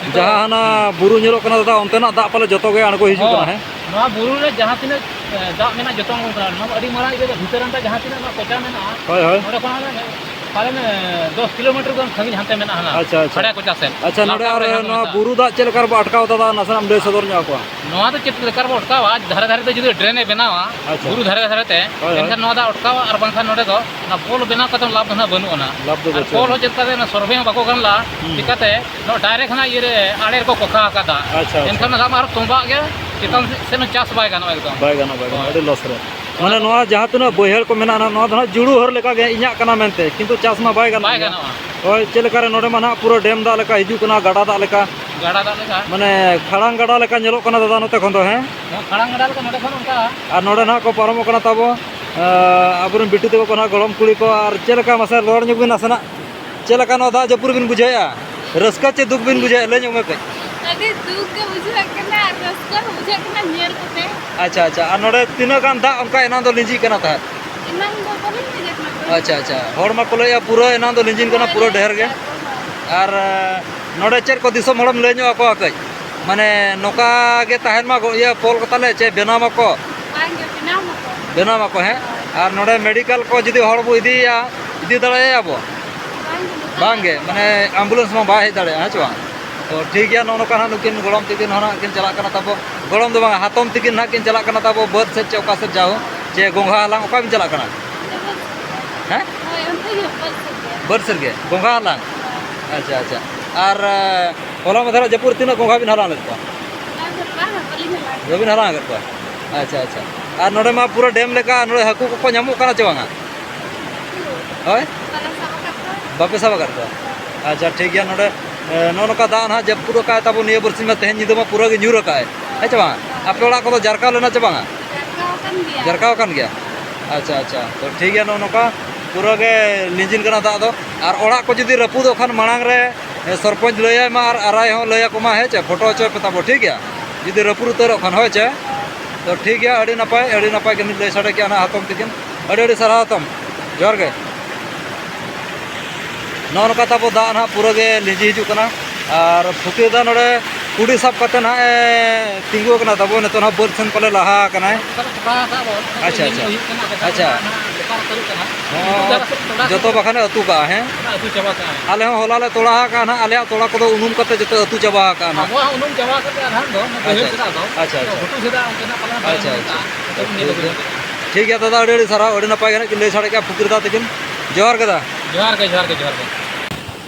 ᱱᱤᱛᱚᱜ ᱡᱟᱦᱟᱸ ᱦᱟᱱᱟ ᱵᱩᱨᱩ ᱧᱮᱞᱚᱜ ᱠᱟᱱᱟ ᱫᱟᱫᱟ, ᱚᱱᱛᱮᱱᱟᱜ ᱫᱟᱜ ᱯᱟᱞᱮ ᱡᱚᱛᱚ ᱜᱮ ᱟᱬᱜᱚ ᱦᱤᱡᱩᱜ ᱦᱚᱸ, ᱠᱟᱱᱟ, ᱦᱮᱸ? ᱱᱚᱣᱟ ᱵᱩᱨᱩ ᱨᱮ ᱡᱟᱦᱟᱸ ᱛᱤᱱᱟᱹᱜ, ᱮ, ᱫᱟᱜ ᱢᱮᱱᱟᱜ ᱡᱚᱛᱚ ᱟᱬᱜᱚ ᱠᱟᱱᱟ᱾ ᱱᱚᱣᱟ ᱫᱚ ᱟᱹᱰᱤ ᱢᱟᱨᱟᱝ ᱤᱭᱟᱹ ᱨᱮ ᱵᱷᱤᱛᱟᱹᱨ ᱨᱮᱱᱟᱜ ᱡᱟᱦᱟᱸ ᱛᱤᱱᱟᱹᱜ ᱱᱚᱣᱟ ᱠᱚᱪᱟ ᱢᱮᱱᱟᱜᱼᱟ, ᱦᱳᱭ, ᱦᱳᱭ᱾ ᱱᱚᱰᱮ ᱠᱷᱚᱱ ᱦᱟᱱᱮ ᱯᱟᱞᱮᱱ, ᱮ, ᱫᱚᱥ ᱠᱤᱞᱳᱢᱤᱴᱟᱨ ᱜᱟᱱ ᱥᱟᱺᱜᱤᱧ ᱦᱟᱱᱛᱮ ᱢᱮᱱᱟᱜᱼᱟ ᱦᱟᱱᱟ ᱟᱪᱪᱷᱟ, ᱟᱪᱪᱷᱟ᱾ ᱠᱷᱟᱲᱭᱟ ᱠᱚᱪᱟ ᱥᱮᱫ᱾ ᱟᱪᱪᱷᱟ, ᱱᱚᱰᱮ ᱞᱟᱛᱟᱨ ᱟᱨ ᱨᱮ ᱡᱟᱦᱟᱸ ᱱᱚᱣᱟ ᱢᱮᱱᱟᱜᱼᱟ᱾ ᱵᱩᱨᱩ ᱫᱟᱜ ᱪᱮᱫ ᱞᱮᱠᱟ ᱨᱮᱵᱚ ᱟᱴᱠᱟᱣ ᱫᱟ, ᱫᱟᱫᱟ, ᱱᱟᱥᱮᱱᱟᱜ ᱮᱢ ᱞᱟᱹᱭ ᱥᱚᱫᱚᱨ ᱧᱚᱜ ᱟᱠᱚᱣᱟ? ᱱᱚᱣᱟ ᱫᱚ ᱪᱮᱫ ᱞᱮᱠᱟ ᱨᱮᱵᱚ ᱟᱴᱠᱟᱣᱟ? ᱫᱷᱟᱨᱮ ᱫᱷᱟᱨᱮ ᱛᱮ ᱡᱩᱫᱤ ᱰᱨᱮᱱ ᱮ ᱵᱮᱱᱟᱣᱟ, ᱟᱪᱪᱷᱟ᱾ ᱵᱩᱨᱩ ᱫᱷᱟᱨᱮ ᱫᱷᱟᱨᱮ ᱛᱮ, ᱦᱳᱭ, ᱦᱳᱭ᱾ ᱮᱱᱠᱷᱟᱱ ᱱᱚᱣᱟ ᱫᱟᱜ ᱟᱴᱠᱟᱣᱟ, ᱟᱨ ᱵᱟᱝᱠᱷᱟᱱ ᱱᱚᱰᱮ ᱫᱚ ᱚᱱᱟ ᱯᱳᱞ ᱵᱮᱱᱟᱣ ᱠᱟᱛᱮ ᱞᱟᱵᱷ ᱫᱚ ᱱᱟᱦᱟᱜ ᱵᱟᱹᱱᱩᱜ ᱟᱱᱟ᱾ ᱞᱟᱵᱷ ᱫᱚ ᱟᱨ ᱵᱟᱹᱪᱩᱜ ᱯᱳᱞ ᱟᱱᱟ᱾ ᱦᱚᱸ ᱪᱮᱫ ᱞᱮᱠᱟᱛᱮ ᱚᱱᱟ ᱥᱚᱨᱵᱷᱮ ᱦᱚᱸ ᱵᱟᱠᱚ ᱜᱟᱱ ᱞᱟᱜᱼᱟ, ᱦᱩᱸ᱾ ᱪᱤᱠᱟᱛᱮ ᱱᱚᱣᱟ ᱰᱟᱭᱨᱮᱠᱴ ᱦᱟᱱᱟ ᱤᱭᱟᱹ ᱨᱮ ᱟᱲᱮ ᱨᱮᱠᱚ ᱠᱚᱠᱷᱟ ᱟᱠᱟᱫᱟ᱾ ᱟᱪᱪᱷᱟ, ᱟᱪᱪᱷᱟ᱾ ᱮᱱᱠᱷᱟᱱ ᱚᱱᱟ ᱫᱟᱜ ᱢᱟ ᱟᱨᱦᱚᱸ ᱛᱚᱸᱵᱟᱜ ᱜᱮ, ᱪᱮᱛᱟᱱ ᱦᱩᱸ᱾ ᱥᱮᱫ ᱦᱚᱸ ᱪᱟᱥ ᱵᱟᱭ ᱜᱟᱱᱚᱜᱼᱟ ᱮᱠᱫᱚᱢ᱾ ᱵᱟᱭ ᱜᱟᱱᱚᱜᱼᱟ, ᱵᱟᱭ ᱜᱟᱱᱚᱜᱼᱟ᱾ ᱦᱳᱭ᱾ ᱟᱹᱰᱤ ᱞᱚᱥ ᱨᱮ᱾ ᱢᱟᱱᱮ ᱱᱚᱣᱟ ᱡᱟᱦᱟᱸ ᱛᱤᱱᱟᱹᱜ ᱵᱟᱹᱭᱦᱟᱹᱲ ᱠᱚ ᱢᱮᱱᱟᱜᱼᱟ, ᱱᱚᱣᱟ ᱫᱚ ᱱᱟᱦᱟᱜ ᱡᱩᱲᱩ ᱦᱚᱨ ᱞᱮᱠᱟ ᱜᱮ ᱤᱧᱟᱹᱜ ᱠᱟᱱᱟ ᱢᱮᱱᱛᱮ, ᱠᱤᱱᱛᱩ ᱪᱟᱥ ᱢᱟ ᱵᱟᱭ ᱜᱟᱱᱚᱜ ᱵᱟᱭ ᱜᱮᱭᱟ᱾ ᱜᱟᱱᱚᱜᱼᱟ᱾ ᱦᱳᱭ, ᱪᱮᱫ ᱞᱮᱠᱟ ᱨᱮ ᱱᱚᱰᱮ ᱢᱟ ᱱᱟᱦᱟᱜ ᱯᱩᱨᱟᱹ ᱰᱮᱢ ᱫᱟᱜ ᱞᱮᱠᱟ ᱦᱤᱡᱩᱜ ᱠᱟᱱᱟ, ᱜᱟᱰᱟ ᱫᱟᱜ ᱞᱮᱠᱟ᱾ ᱜᱟᱰᱟ ᱫᱟᱜ ᱞᱮᱠᱟ᱾ ᱢᱟᱱᱮ ᱠᱷᱟᱲᱟᱝ ᱜᱟᱰᱟ ᱞᱮᱠᱟ ᱧᱮᱞᱚᱜ ᱠᱟᱱᱟ ᱫᱟᱫᱟ ᱱᱚᱛᱮ ᱠᱷᱚᱱ ᱫᱚ, ᱦᱮᱸ? ᱱᱚᱣᱟ ᱠᱷᱟᱲᱟᱝ ᱜᱟᱰᱟ ᱞᱮᱠᱟ ᱱᱚᱰᱮ ᱠᱷᱚᱱ ᱚᱱᱠᱟ᱾ ᱟᱨ ᱱᱚᱰᱮ ᱱᱟᱦᱟᱜ ᱠᱚ ᱯᱟᱨᱚᱢᱚᱜ ᱠᱟᱱᱟ ᱛᱟᱵᱚ, ᱟᱸ, ᱟᱵᱚᱨᱮᱱ ᱵᱤᱴᱤ ᱛᱟᱠᱚ ᱠᱚ ᱱᱟᱦᱟᱜ, ᱜᱚᱲᱚᱢ ᱠᱩᱲᱤ ᱠᱚ᱾ ᱟᱨ ᱪᱮᱫ ᱞᱮᱠᱟ ᱢᱟᱥᱮ ᱨᱚᱲ ᱧᱚᱜ ᱵᱤᱱ ᱱᱟᱥᱮᱱᱟᱜ, ᱪᱮᱫ ᱞᱮᱠᱟ ᱱᱚᱣᱟ ᱫᱟᱜ ᱡᱟᱹᱯᱩᱫ ᱨᱮᱵᱤᱱ ᱵᱩᱡᱷᱟᱹᱣᱮᱫᱼᱟ? ᱨᱟᱹᱥᱠᱟᱹ ᱪᱮ ᱫᱩᱠ ᱵᱤᱱ ᱵᱩᱡᱷᱟᱹᱣᱮᱫᱼᱟ? ᱞᱟᱹᱭ ᱧᱚᱜ ᱢᱮ ᱠᱟᱹᱡ᱾ ᱟᱹᱰᱤ ᱫᱩᱠ ᱜᱮ ᱵᱩᱡᱷᱟᱹᱜ ᱠᱟᱱᱟ ᱟᱨ ᱨᱟᱹᱥᱠᱟᱹ ᱦᱚᱸ ᱵᱩᱡᱷᱟᱹᱜ ᱠᱟᱱᱟ ᱧᱮᱞ ᱠᱟᱛᱮ᱾ ᱟᱪᱪᱷᱟ, ᱟᱪᱪᱷᱟ᱾ ᱟᱨ ᱱᱚᱰᱮ ᱛᱤᱱᱟᱹᱜ ᱜᱟᱱ ᱫᱟᱜ ᱚᱱᱠᱟ ᱮᱱᱟᱝ ᱫᱚ ᱞᱤᱸᱡᱤᱜ ᱠᱟᱱᱟ ᱛᱟᱦᱮᱸᱫ? ᱚᱱᱟ ᱦᱤᱞᱳᱜ ᱫᱚ ᱵᱟᱹᱞᱤᱧ ᱞᱟᱹᱭ ᱫᱟᱲᱮᱭᱟᱜ ᱠᱟᱱᱟ᱾ ᱟᱪᱪᱷᱟ, ᱟᱪᱪᱷᱟ, ᱦᱚᱲ ᱢᱟᱠᱚ ᱞᱟᱹᱭᱮᱫᱼᱟ ᱯᱩᱨᱟᱹ ᱮᱱᱟᱝ ᱫᱚ ᱞᱤᱸᱡᱤᱱ ᱠᱟᱱᱟ, ᱯᱩᱨᱟᱹ ᱰᱷᱮᱨ ᱜᱮ᱾ ᱟᱨ ᱱᱚᱰᱮ ᱪᱮᱫ ᱠᱚ ᱫᱤᱥᱚᱢ ᱦᱚᱲᱮᱢ ᱞᱟᱹᱭ ᱧᱚᱜ ᱟᱠᱚᱣᱟ ᱠᱟᱹᱡ? ᱢᱟᱱᱮ ᱱᱚᱝᱠᱟ ᱜᱮ ᱛᱟᱦᱮᱱ ᱢᱟ ᱜᱚ-, ᱤᱭᱟᱹ ᱯᱳᱞ ᱠᱚ ᱛᱟᱞᱮ, ᱪᱮ ᱵᱮᱱᱟᱣ ᱢᱟᱠᱚ? ᱵᱟᱝ ᱜᱮ, ᱵᱮᱱᱟᱣ ᱢᱟᱠᱚ᱾ ᱵᱮᱱᱟᱣ ᱢᱟᱠᱚ, ᱦᱮᱸ? ᱟᱨ ᱱᱚᱰᱮ ᱢᱮᱰᱤᱠᱮᱞ ᱠᱚ ᱡᱩᱫᱤ ᱦᱚᱲ ᱵᱚ ᱤᱫᱤᱭᱮᱭᱟ, ᱤᱫᱤ ᱫᱟᱲᱮᱭᱟᱭᱟ ᱵᱚ? ᱵᱟᱝ ᱜᱮ, ᱵᱟᱝ ᱜᱮ, ᱢᱟᱱᱮ ᱮᱢᱵᱩᱞᱮᱱᱥ ᱢᱟ ᱵᱟᱭ ᱦᱮᱡ ᱫᱟᱲᱮᱭᱟᱜᱼᱟ, ᱦᱮᱸ ᱪᱮ ᱵᱟᱝ? ᱛᱚ ᱴᱷᱤᱠ ᱜᱮᱭᱟ, ᱱᱚᱜᱼᱚ ᱱᱚᱝᱠᱟ ᱦᱟᱸᱜ ᱱᱩᱠᱤᱱ ᱜᱚᱲᱚᱢ ᱛᱟᱹᱠᱤᱱ ᱦᱚᱸ ᱱᱟᱦᱟᱜ ᱠᱤᱱ ᱪᱟᱞᱟᱜ ᱠᱟᱱᱟ ᱛᱟᱵᱚ, ᱜᱚᱲᱚᱢ ᱫᱚ ᱵᱟᱝᱟ, ᱦᱟᱛᱚᱢ ᱛᱟᱹᱠᱤᱱ ᱱᱟᱦᱟᱜ ᱠᱤᱱ ᱪᱟᱞᱟᱜ ᱠᱟᱱᱟ ᱛᱟᱵᱚ ᱵᱟᱹᱫᱽ ᱥᱮᱫ ᱪᱮ ᱚᱠᱟ ᱥᱮᱫ ᱡᱟᱣ, ᱪᱮ ᱜᱚᱝᱜᱷᱟ ᱦᱟᱞᱟᱝ ᱚᱠᱟ ᱵᱤᱱ ᱪᱟᱞᱟᱜ ᱠᱟᱱᱟ? ᱦᱮᱸ? ᱦᱳᱭ, ᱚᱱᱛᱮ ᱜᱮ, ᱵᱟᱹᱫᱽ ᱥᱮᱫ ᱜᱮ᱾ ᱵᱟᱹᱫᱽ ᱥᱮᱫ ᱜᱮ, ᱜᱚᱝᱜᱷᱟ ᱦᱟᱞᱟᱝ? ᱦᱳᱭ᱾ ᱟᱪᱪᱷᱟ, ᱟᱪᱪᱷᱟ᱾ ᱟᱨ, ᱮ, ᱦᱚᱞᱟ ᱢᱟᱫᱷᱮᱨ ᱡᱟᱹᱯᱩᱫ ᱨᱮ ᱛᱤᱱᱟᱹᱜ ᱜᱚᱝᱜᱷᱟ ᱵᱤᱱ ᱦᱟᱞᱟᱝ ᱞᱮᱫ ᱠᱚᱣᱟ? ᱦᱚᱞᱟ ᱫᱚ ᱵᱟᱝᱟ, ᱵᱟᱹᱞᱤᱧ ᱦᱟᱞᱟᱝ ᱵᱟᱹᱵᱤᱱ ᱦᱟᱞᱟᱝ ᱟᱠᱟᱫ ᱠᱚᱣᱟ? ᱟᱪᱪᱷᱟ, ᱟᱪᱪᱷᱟ᱾ ᱟᱨ ᱱᱚᱰᱮ ᱢᱟ ᱯᱩᱨᱟᱹ ᱰᱮᱢ ᱞᱮᱠᱟ, ᱱᱚᱰᱮ ᱦᱟᱹᱠᱩ ᱠᱚᱠᱚ ᱧᱟᱢᱚᱜ ᱠᱟᱱᱟ ᱪᱮ ᱵᱟᱝᱟ? ᱦᱳᱭ? ᱵᱟᱞᱮ ᱥᱟᱵ ᱟᱠᱟᱫ ᱠᱚᱣᱟ᱾ ᱵᱟᱯᱮ ᱥᱟᱵ ᱟᱠᱟᱫ ᱠᱚᱣᱟ? ᱟᱪᱪᱷᱟ, ᱴᱷᱤᱠ ᱜᱮᱭᱟ᱾ ᱱᱚᱰᱮ, ᱮ, ᱱᱚᱜᱼᱚ ᱱᱚᱝᱠᱟ ᱫᱟᱜ ᱱᱟᱦᱟᱜ ᱡᱟᱹᱯᱩᱫ ᱟᱠᱟᱫ ᱛᱟᱵᱚ ᱱᱤᱭᱟᱹ ᱵᱟᱨᱥᱤᱧ ᱢᱟ, ᱛᱮᱦᱮᱧ ᱧᱤᱫᱟᱹ ᱢᱟ ᱯᱩᱨᱟᱹ ᱜᱮ ᱧᱩᱨ ᱟᱠᱟᱫ ᱟᱭ, ᱦᱮᱸ ᱪᱮ ᱵᱟᱝ? ᱟᱯᱮ ᱚᱲᱟᱜ ᱠᱚᱫᱚ ᱡᱟᱨᱠᱟᱣ ᱞᱮᱱᱟ ᱪᱮ ᱵᱟᱝᱟ? ᱡᱟᱨᱠᱟᱣ ᱟᱠᱟᱱ ᱜᱮᱭᱟ᱾ ᱡᱟᱨᱠᱟᱣ ᱟᱠᱟᱱ ᱜᱮᱭᱟ? ᱟᱪᱪᱷᱟ, ᱟᱪᱪᱷᱟ᱾ ᱛᱚ ᱴᱷᱤᱠ ᱜᱮᱭᱟ, ᱱᱚᱜᱼᱚ ᱱᱚᱝᱠᱟ ᱯᱩᱨᱟᱹ ᱜᱮ ᱞᱤᱸᱡᱤᱱ ᱠᱟᱱᱟ ᱫᱟᱜ ᱫᱚ᱾ ᱟᱨ ᱚᱲᱟᱜ ᱠᱚ ᱡᱩᱫᱤ ᱨᱟᱹᱯᱩᱫᱚᱜ ᱠᱷᱟᱱ ᱢᱟᱲᱟᱝ ᱨᱮ, ᱮ, ᱥᱚᱨᱯᱚᱧᱪ ᱞᱟᱹᱭᱟᱭ ᱢᱟ ᱟᱨ ᱟᱨᱟᱭ ᱦᱚᱸ ᱞᱟᱹᱭ ᱟᱠᱚ ᱢᱟ, ᱦᱮᱸ ᱪᱮ? ᱯᱷᱳᱴᱳ ᱦᱚᱪᱚᱭ ᱯᱮ ᱛᱟᱵᱚ, ᱴᱷᱤᱠ ᱜᱮᱭᱟ? ᱡᱩᱫᱤ ᱨᱟᱹᱯᱩᱫ ᱩᱛᱟᱹᱨᱚᱜ ᱠᱷᱟᱱ, ᱦᱳᱭ ᱪᱮ? ᱛᱚ ᱴᱷᱤᱠ ᱜᱮᱭᱟ, ᱟᱹᱰᱤ ᱱᱟᱯᱟᱭ, ᱟᱹᱰᱤ ᱱᱟᱯᱟᱭ ᱠᱤᱱ ᱞᱟᱹᱭ ᱥᱟᱰᱮ ᱠᱮᱜᱼᱟ ᱱᱟᱦᱟᱜ ᱦᱟᱛᱚᱢ ᱛᱟᱹᱠᱤᱱ᱾ ᱟᱹᱰᱤ ᱟᱹᱰᱤ ᱥᱟᱨᱦᱟᱣ ᱦᱟᱛᱚᱢ, ᱡᱚᱦᱟᱨ ᱜᱮ᱾ ᱱᱚᱜᱼᱚ ᱱᱚᱝᱠᱟ ᱛᱟᱵᱚ ᱫᱟᱜ ᱱᱟᱦᱟᱜ ᱯᱩᱨᱟᱹ ᱜᱮ ᱞᱤᱸᱡᱤ ᱦᱤᱡᱩᱜ ᱠᱟᱱᱟ᱾ ᱟᱨ ᱯᱷᱩᱠᱤ ᱫᱟ ᱱᱚᱰᱮ ᱠᱩᱰᱤ ᱥᱟᱵ ᱠᱟᱛᱮ ᱱᱟᱦᱟᱜ ᱮ ᱛᱤᱸᱜᱩ ᱟᱠᱟᱱᱟ ᱛᱟᱵᱚ, ᱱᱤᱛᱚᱜ ᱱᱟᱦᱟᱜ ᱵᱟᱹᱫᱽ ᱥᱮᱱ ᱯᱟᱞᱮ ᱞᱟᱦᱟ ᱟᱠᱟᱱᱟᱭ᱾ ᱟᱪᱪᱷᱟ, ᱟᱪᱪᱷᱟ᱾ ᱟᱪᱪᱷᱟ᱾ ᱦᱚᱸ, ᱡᱚᱛᱚ ᱵᱟᱠᱷᱟᱱᱮ ᱟᱹᱛᱩ ᱠᱟᱜᱼᱟ, ᱦᱮᱸ? ᱟᱹᱛᱩ ᱪᱟᱵᱟ ᱠᱟᱜᱼᱟ᱾ ᱟᱞᱮ ᱦᱚᱸ ᱦᱚᱞᱟ ᱞᱮ ᱛᱚᱲᱟ ᱟᱠᱟᱜᱼᱟ ᱱᱟᱦᱟᱜ, ᱟᱞᱮᱭᱟᱜ ᱛᱚᱲᱟ ᱠᱚᱫᱚ ᱩᱱᱩᱢ ᱠᱟᱛᱮ ᱡᱚᱛᱚ ᱟᱹᱛᱩ ᱪᱟᱵᱟ ᱟᱠᱟᱜᱼᱟ ᱱᱟᱦᱟᱜ᱾ ᱟᱵᱚᱣᱟᱜ ᱦᱚᱸ ᱩᱱᱩᱢ ᱪᱟᱵᱟ ᱠᱟᱛᱮ ᱟᱨᱦᱚᱸ ᱫᱚ ᱚᱱᱟ ᱵᱟᱹᱭᱦᱟᱹᱲ ᱟᱪᱪᱷᱟ᱾ ᱥᱮᱫᱟᱜ ᱫᱚ᱾ ᱟᱪᱪᱷᱟ, ᱟᱫᱚ ᱟᱪᱪᱷᱟ᱾ ᱜᱷᱩᱴᱩ ᱥᱮᱫᱟᱜ ᱚᱱᱛᱮᱱᱟᱜ ᱯᱟᱞᱮᱱ ᱟᱪᱪᱷᱟ, ᱵᱟᱹᱭᱦᱟᱹᱲ ᱟᱪᱪᱷᱟ᱾ ᱢᱮᱱᱟᱜᱼᱟ᱾ ᱴᱷᱤᱠ ᱜᱮᱭᱟ ᱫᱟᱫᱟ, ᱟᱹᱰᱤ ᱟᱹᱰᱤ ᱥᱟᱨᱦᱟᱣ, ᱟᱹᱰᱤ ᱱᱟᱯᱟᱭ ᱜᱮ ᱱᱟᱦᱟᱜ ᱠᱤᱱ ᱞᱟᱹᱭ ᱥᱟᱰᱮ ᱠᱮᱜᱼᱟ ᱯᱷᱩᱠᱨᱤ ᱫᱟ ᱛᱟᱹᱠᱤᱱ᱾ ᱡᱚᱦᱟᱨ ᱜᱮ ᱫᱟ᱾ ᱡᱚᱦᱟᱨ ᱜᱮ, ᱡᱚᱦᱟᱨ ᱜᱮ, ᱡᱚᱦᱟᱨ ᱜᱮ᱾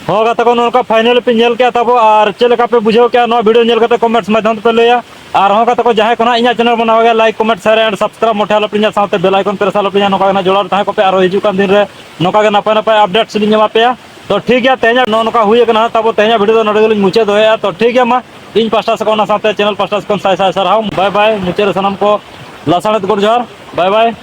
ᱦᱚᱸ ᱜᱟᱛᱮ ᱠᱚ, ᱱᱚᱜᱼᱚ ᱱᱚᱝᱠᱟ final ᱯᱮ ᱧᱮᱞ ᱠᱮᱜᱼᱟ ᱛᱟᱵᱚ, ᱟᱨ ᱪᱮᱫ ᱞᱮᱠᱟ ᱯᱮ ᱵᱩᱡᱷᱟᱹᱣ ᱠᱮᱜᱼᱟ ᱱᱚᱣᱟ video ᱧᱮᱞ ᱠᱟᱛᱮ comments ᱢᱟᱫᱽᱫᱷᱚᱢ ᱛᱮᱯᱮ ᱞᱟᱹᱭᱟ᱾ ᱟᱨ ᱦᱚᱸ ᱜᱟᱛᱮ ᱠᱚ, ᱡᱟᱦᱟᱸᱭ ᱠᱚ ᱱᱟᱦᱟᱜ ᱤᱧᱟᱹᱜ channel ᱵᱚᱱ ᱱᱟᱣᱟ ᱜᱮᱭᱟ, like, comment, share and subscribe ᱢᱚᱴᱷᱮ ᱟᱞᱚᱯᱮ ᱦᱤᱲᱤᱧᱟ, ᱥᱟᱶᱛᱮ bell icon press ᱟᱞᱚᱯᱮ ᱦᱤᱲᱤᱧᱟ, ᱱᱚᱝᱠᱟ ᱜᱮ ᱱᱟᱦᱟᱜ ᱡᱚᱲᱟᱣ ᱨᱮ ᱛᱟᱦᱮᱸ ᱠᱚᱯᱮ, ᱟᱨᱚ ᱦᱤᱡᱩᱜ ᱠᱟᱱ ᱫᱤᱱ ᱨᱮ ᱱᱚᱝᱠᱟ ᱜᱮ ᱱᱟᱯᱟᱭ ᱱᱟᱯᱟᱭ updates ᱞᱤᱧ ᱮᱢᱟ ᱯᱮᱭᱟ᱾ ᱛᱚ ᱴᱷᱤᱠ ᱜᱮᱭᱟ, ᱛᱮᱦᱮᱧᱟᱜ ᱱᱚᱜᱼᱚ ᱱᱚᱝᱠᱟ ᱦᱩᱭ ᱟᱠᱟᱱᱟ ᱛᱟᱵᱚ, ᱛᱮᱦᱮᱧᱟᱜ video ᱫᱚ ᱱᱚᱰᱮ ᱜᱮᱞᱤᱧ ᱢᱩᱪᱟᱹᱫ ᱫᱚᱦᱚᱭᱮᱫᱼᱟ᱾ ᱛᱚ ᱴᱷᱤᱠ ᱜᱮᱭᱟ, ᱢᱟ ᱤᱧ ᱯᱟᱥᱴᱟ ᱥᱮᱫ ᱠᱷᱚᱱ, ᱚᱱᱟ ᱥᱟᱶᱛᱮ channel ᱯᱟᱥᱴᱟ ᱥᱮᱫ ᱠᱷᱚᱱ ᱥᱟᱭ ᱥᱟᱭ ᱥᱟᱨᱦᱟᱣ᱾ Bye bye, ᱢᱩᱪᱟᱹᱫ ᱨᱮ ᱥᱟᱱᱟᱢ ᱠᱚ ᱞᱟᱥᱟᱲᱦᱮᱫ ᱜᱚᱰ ᱡᱚᱦᱟᱨ᱾ Bye bye᱾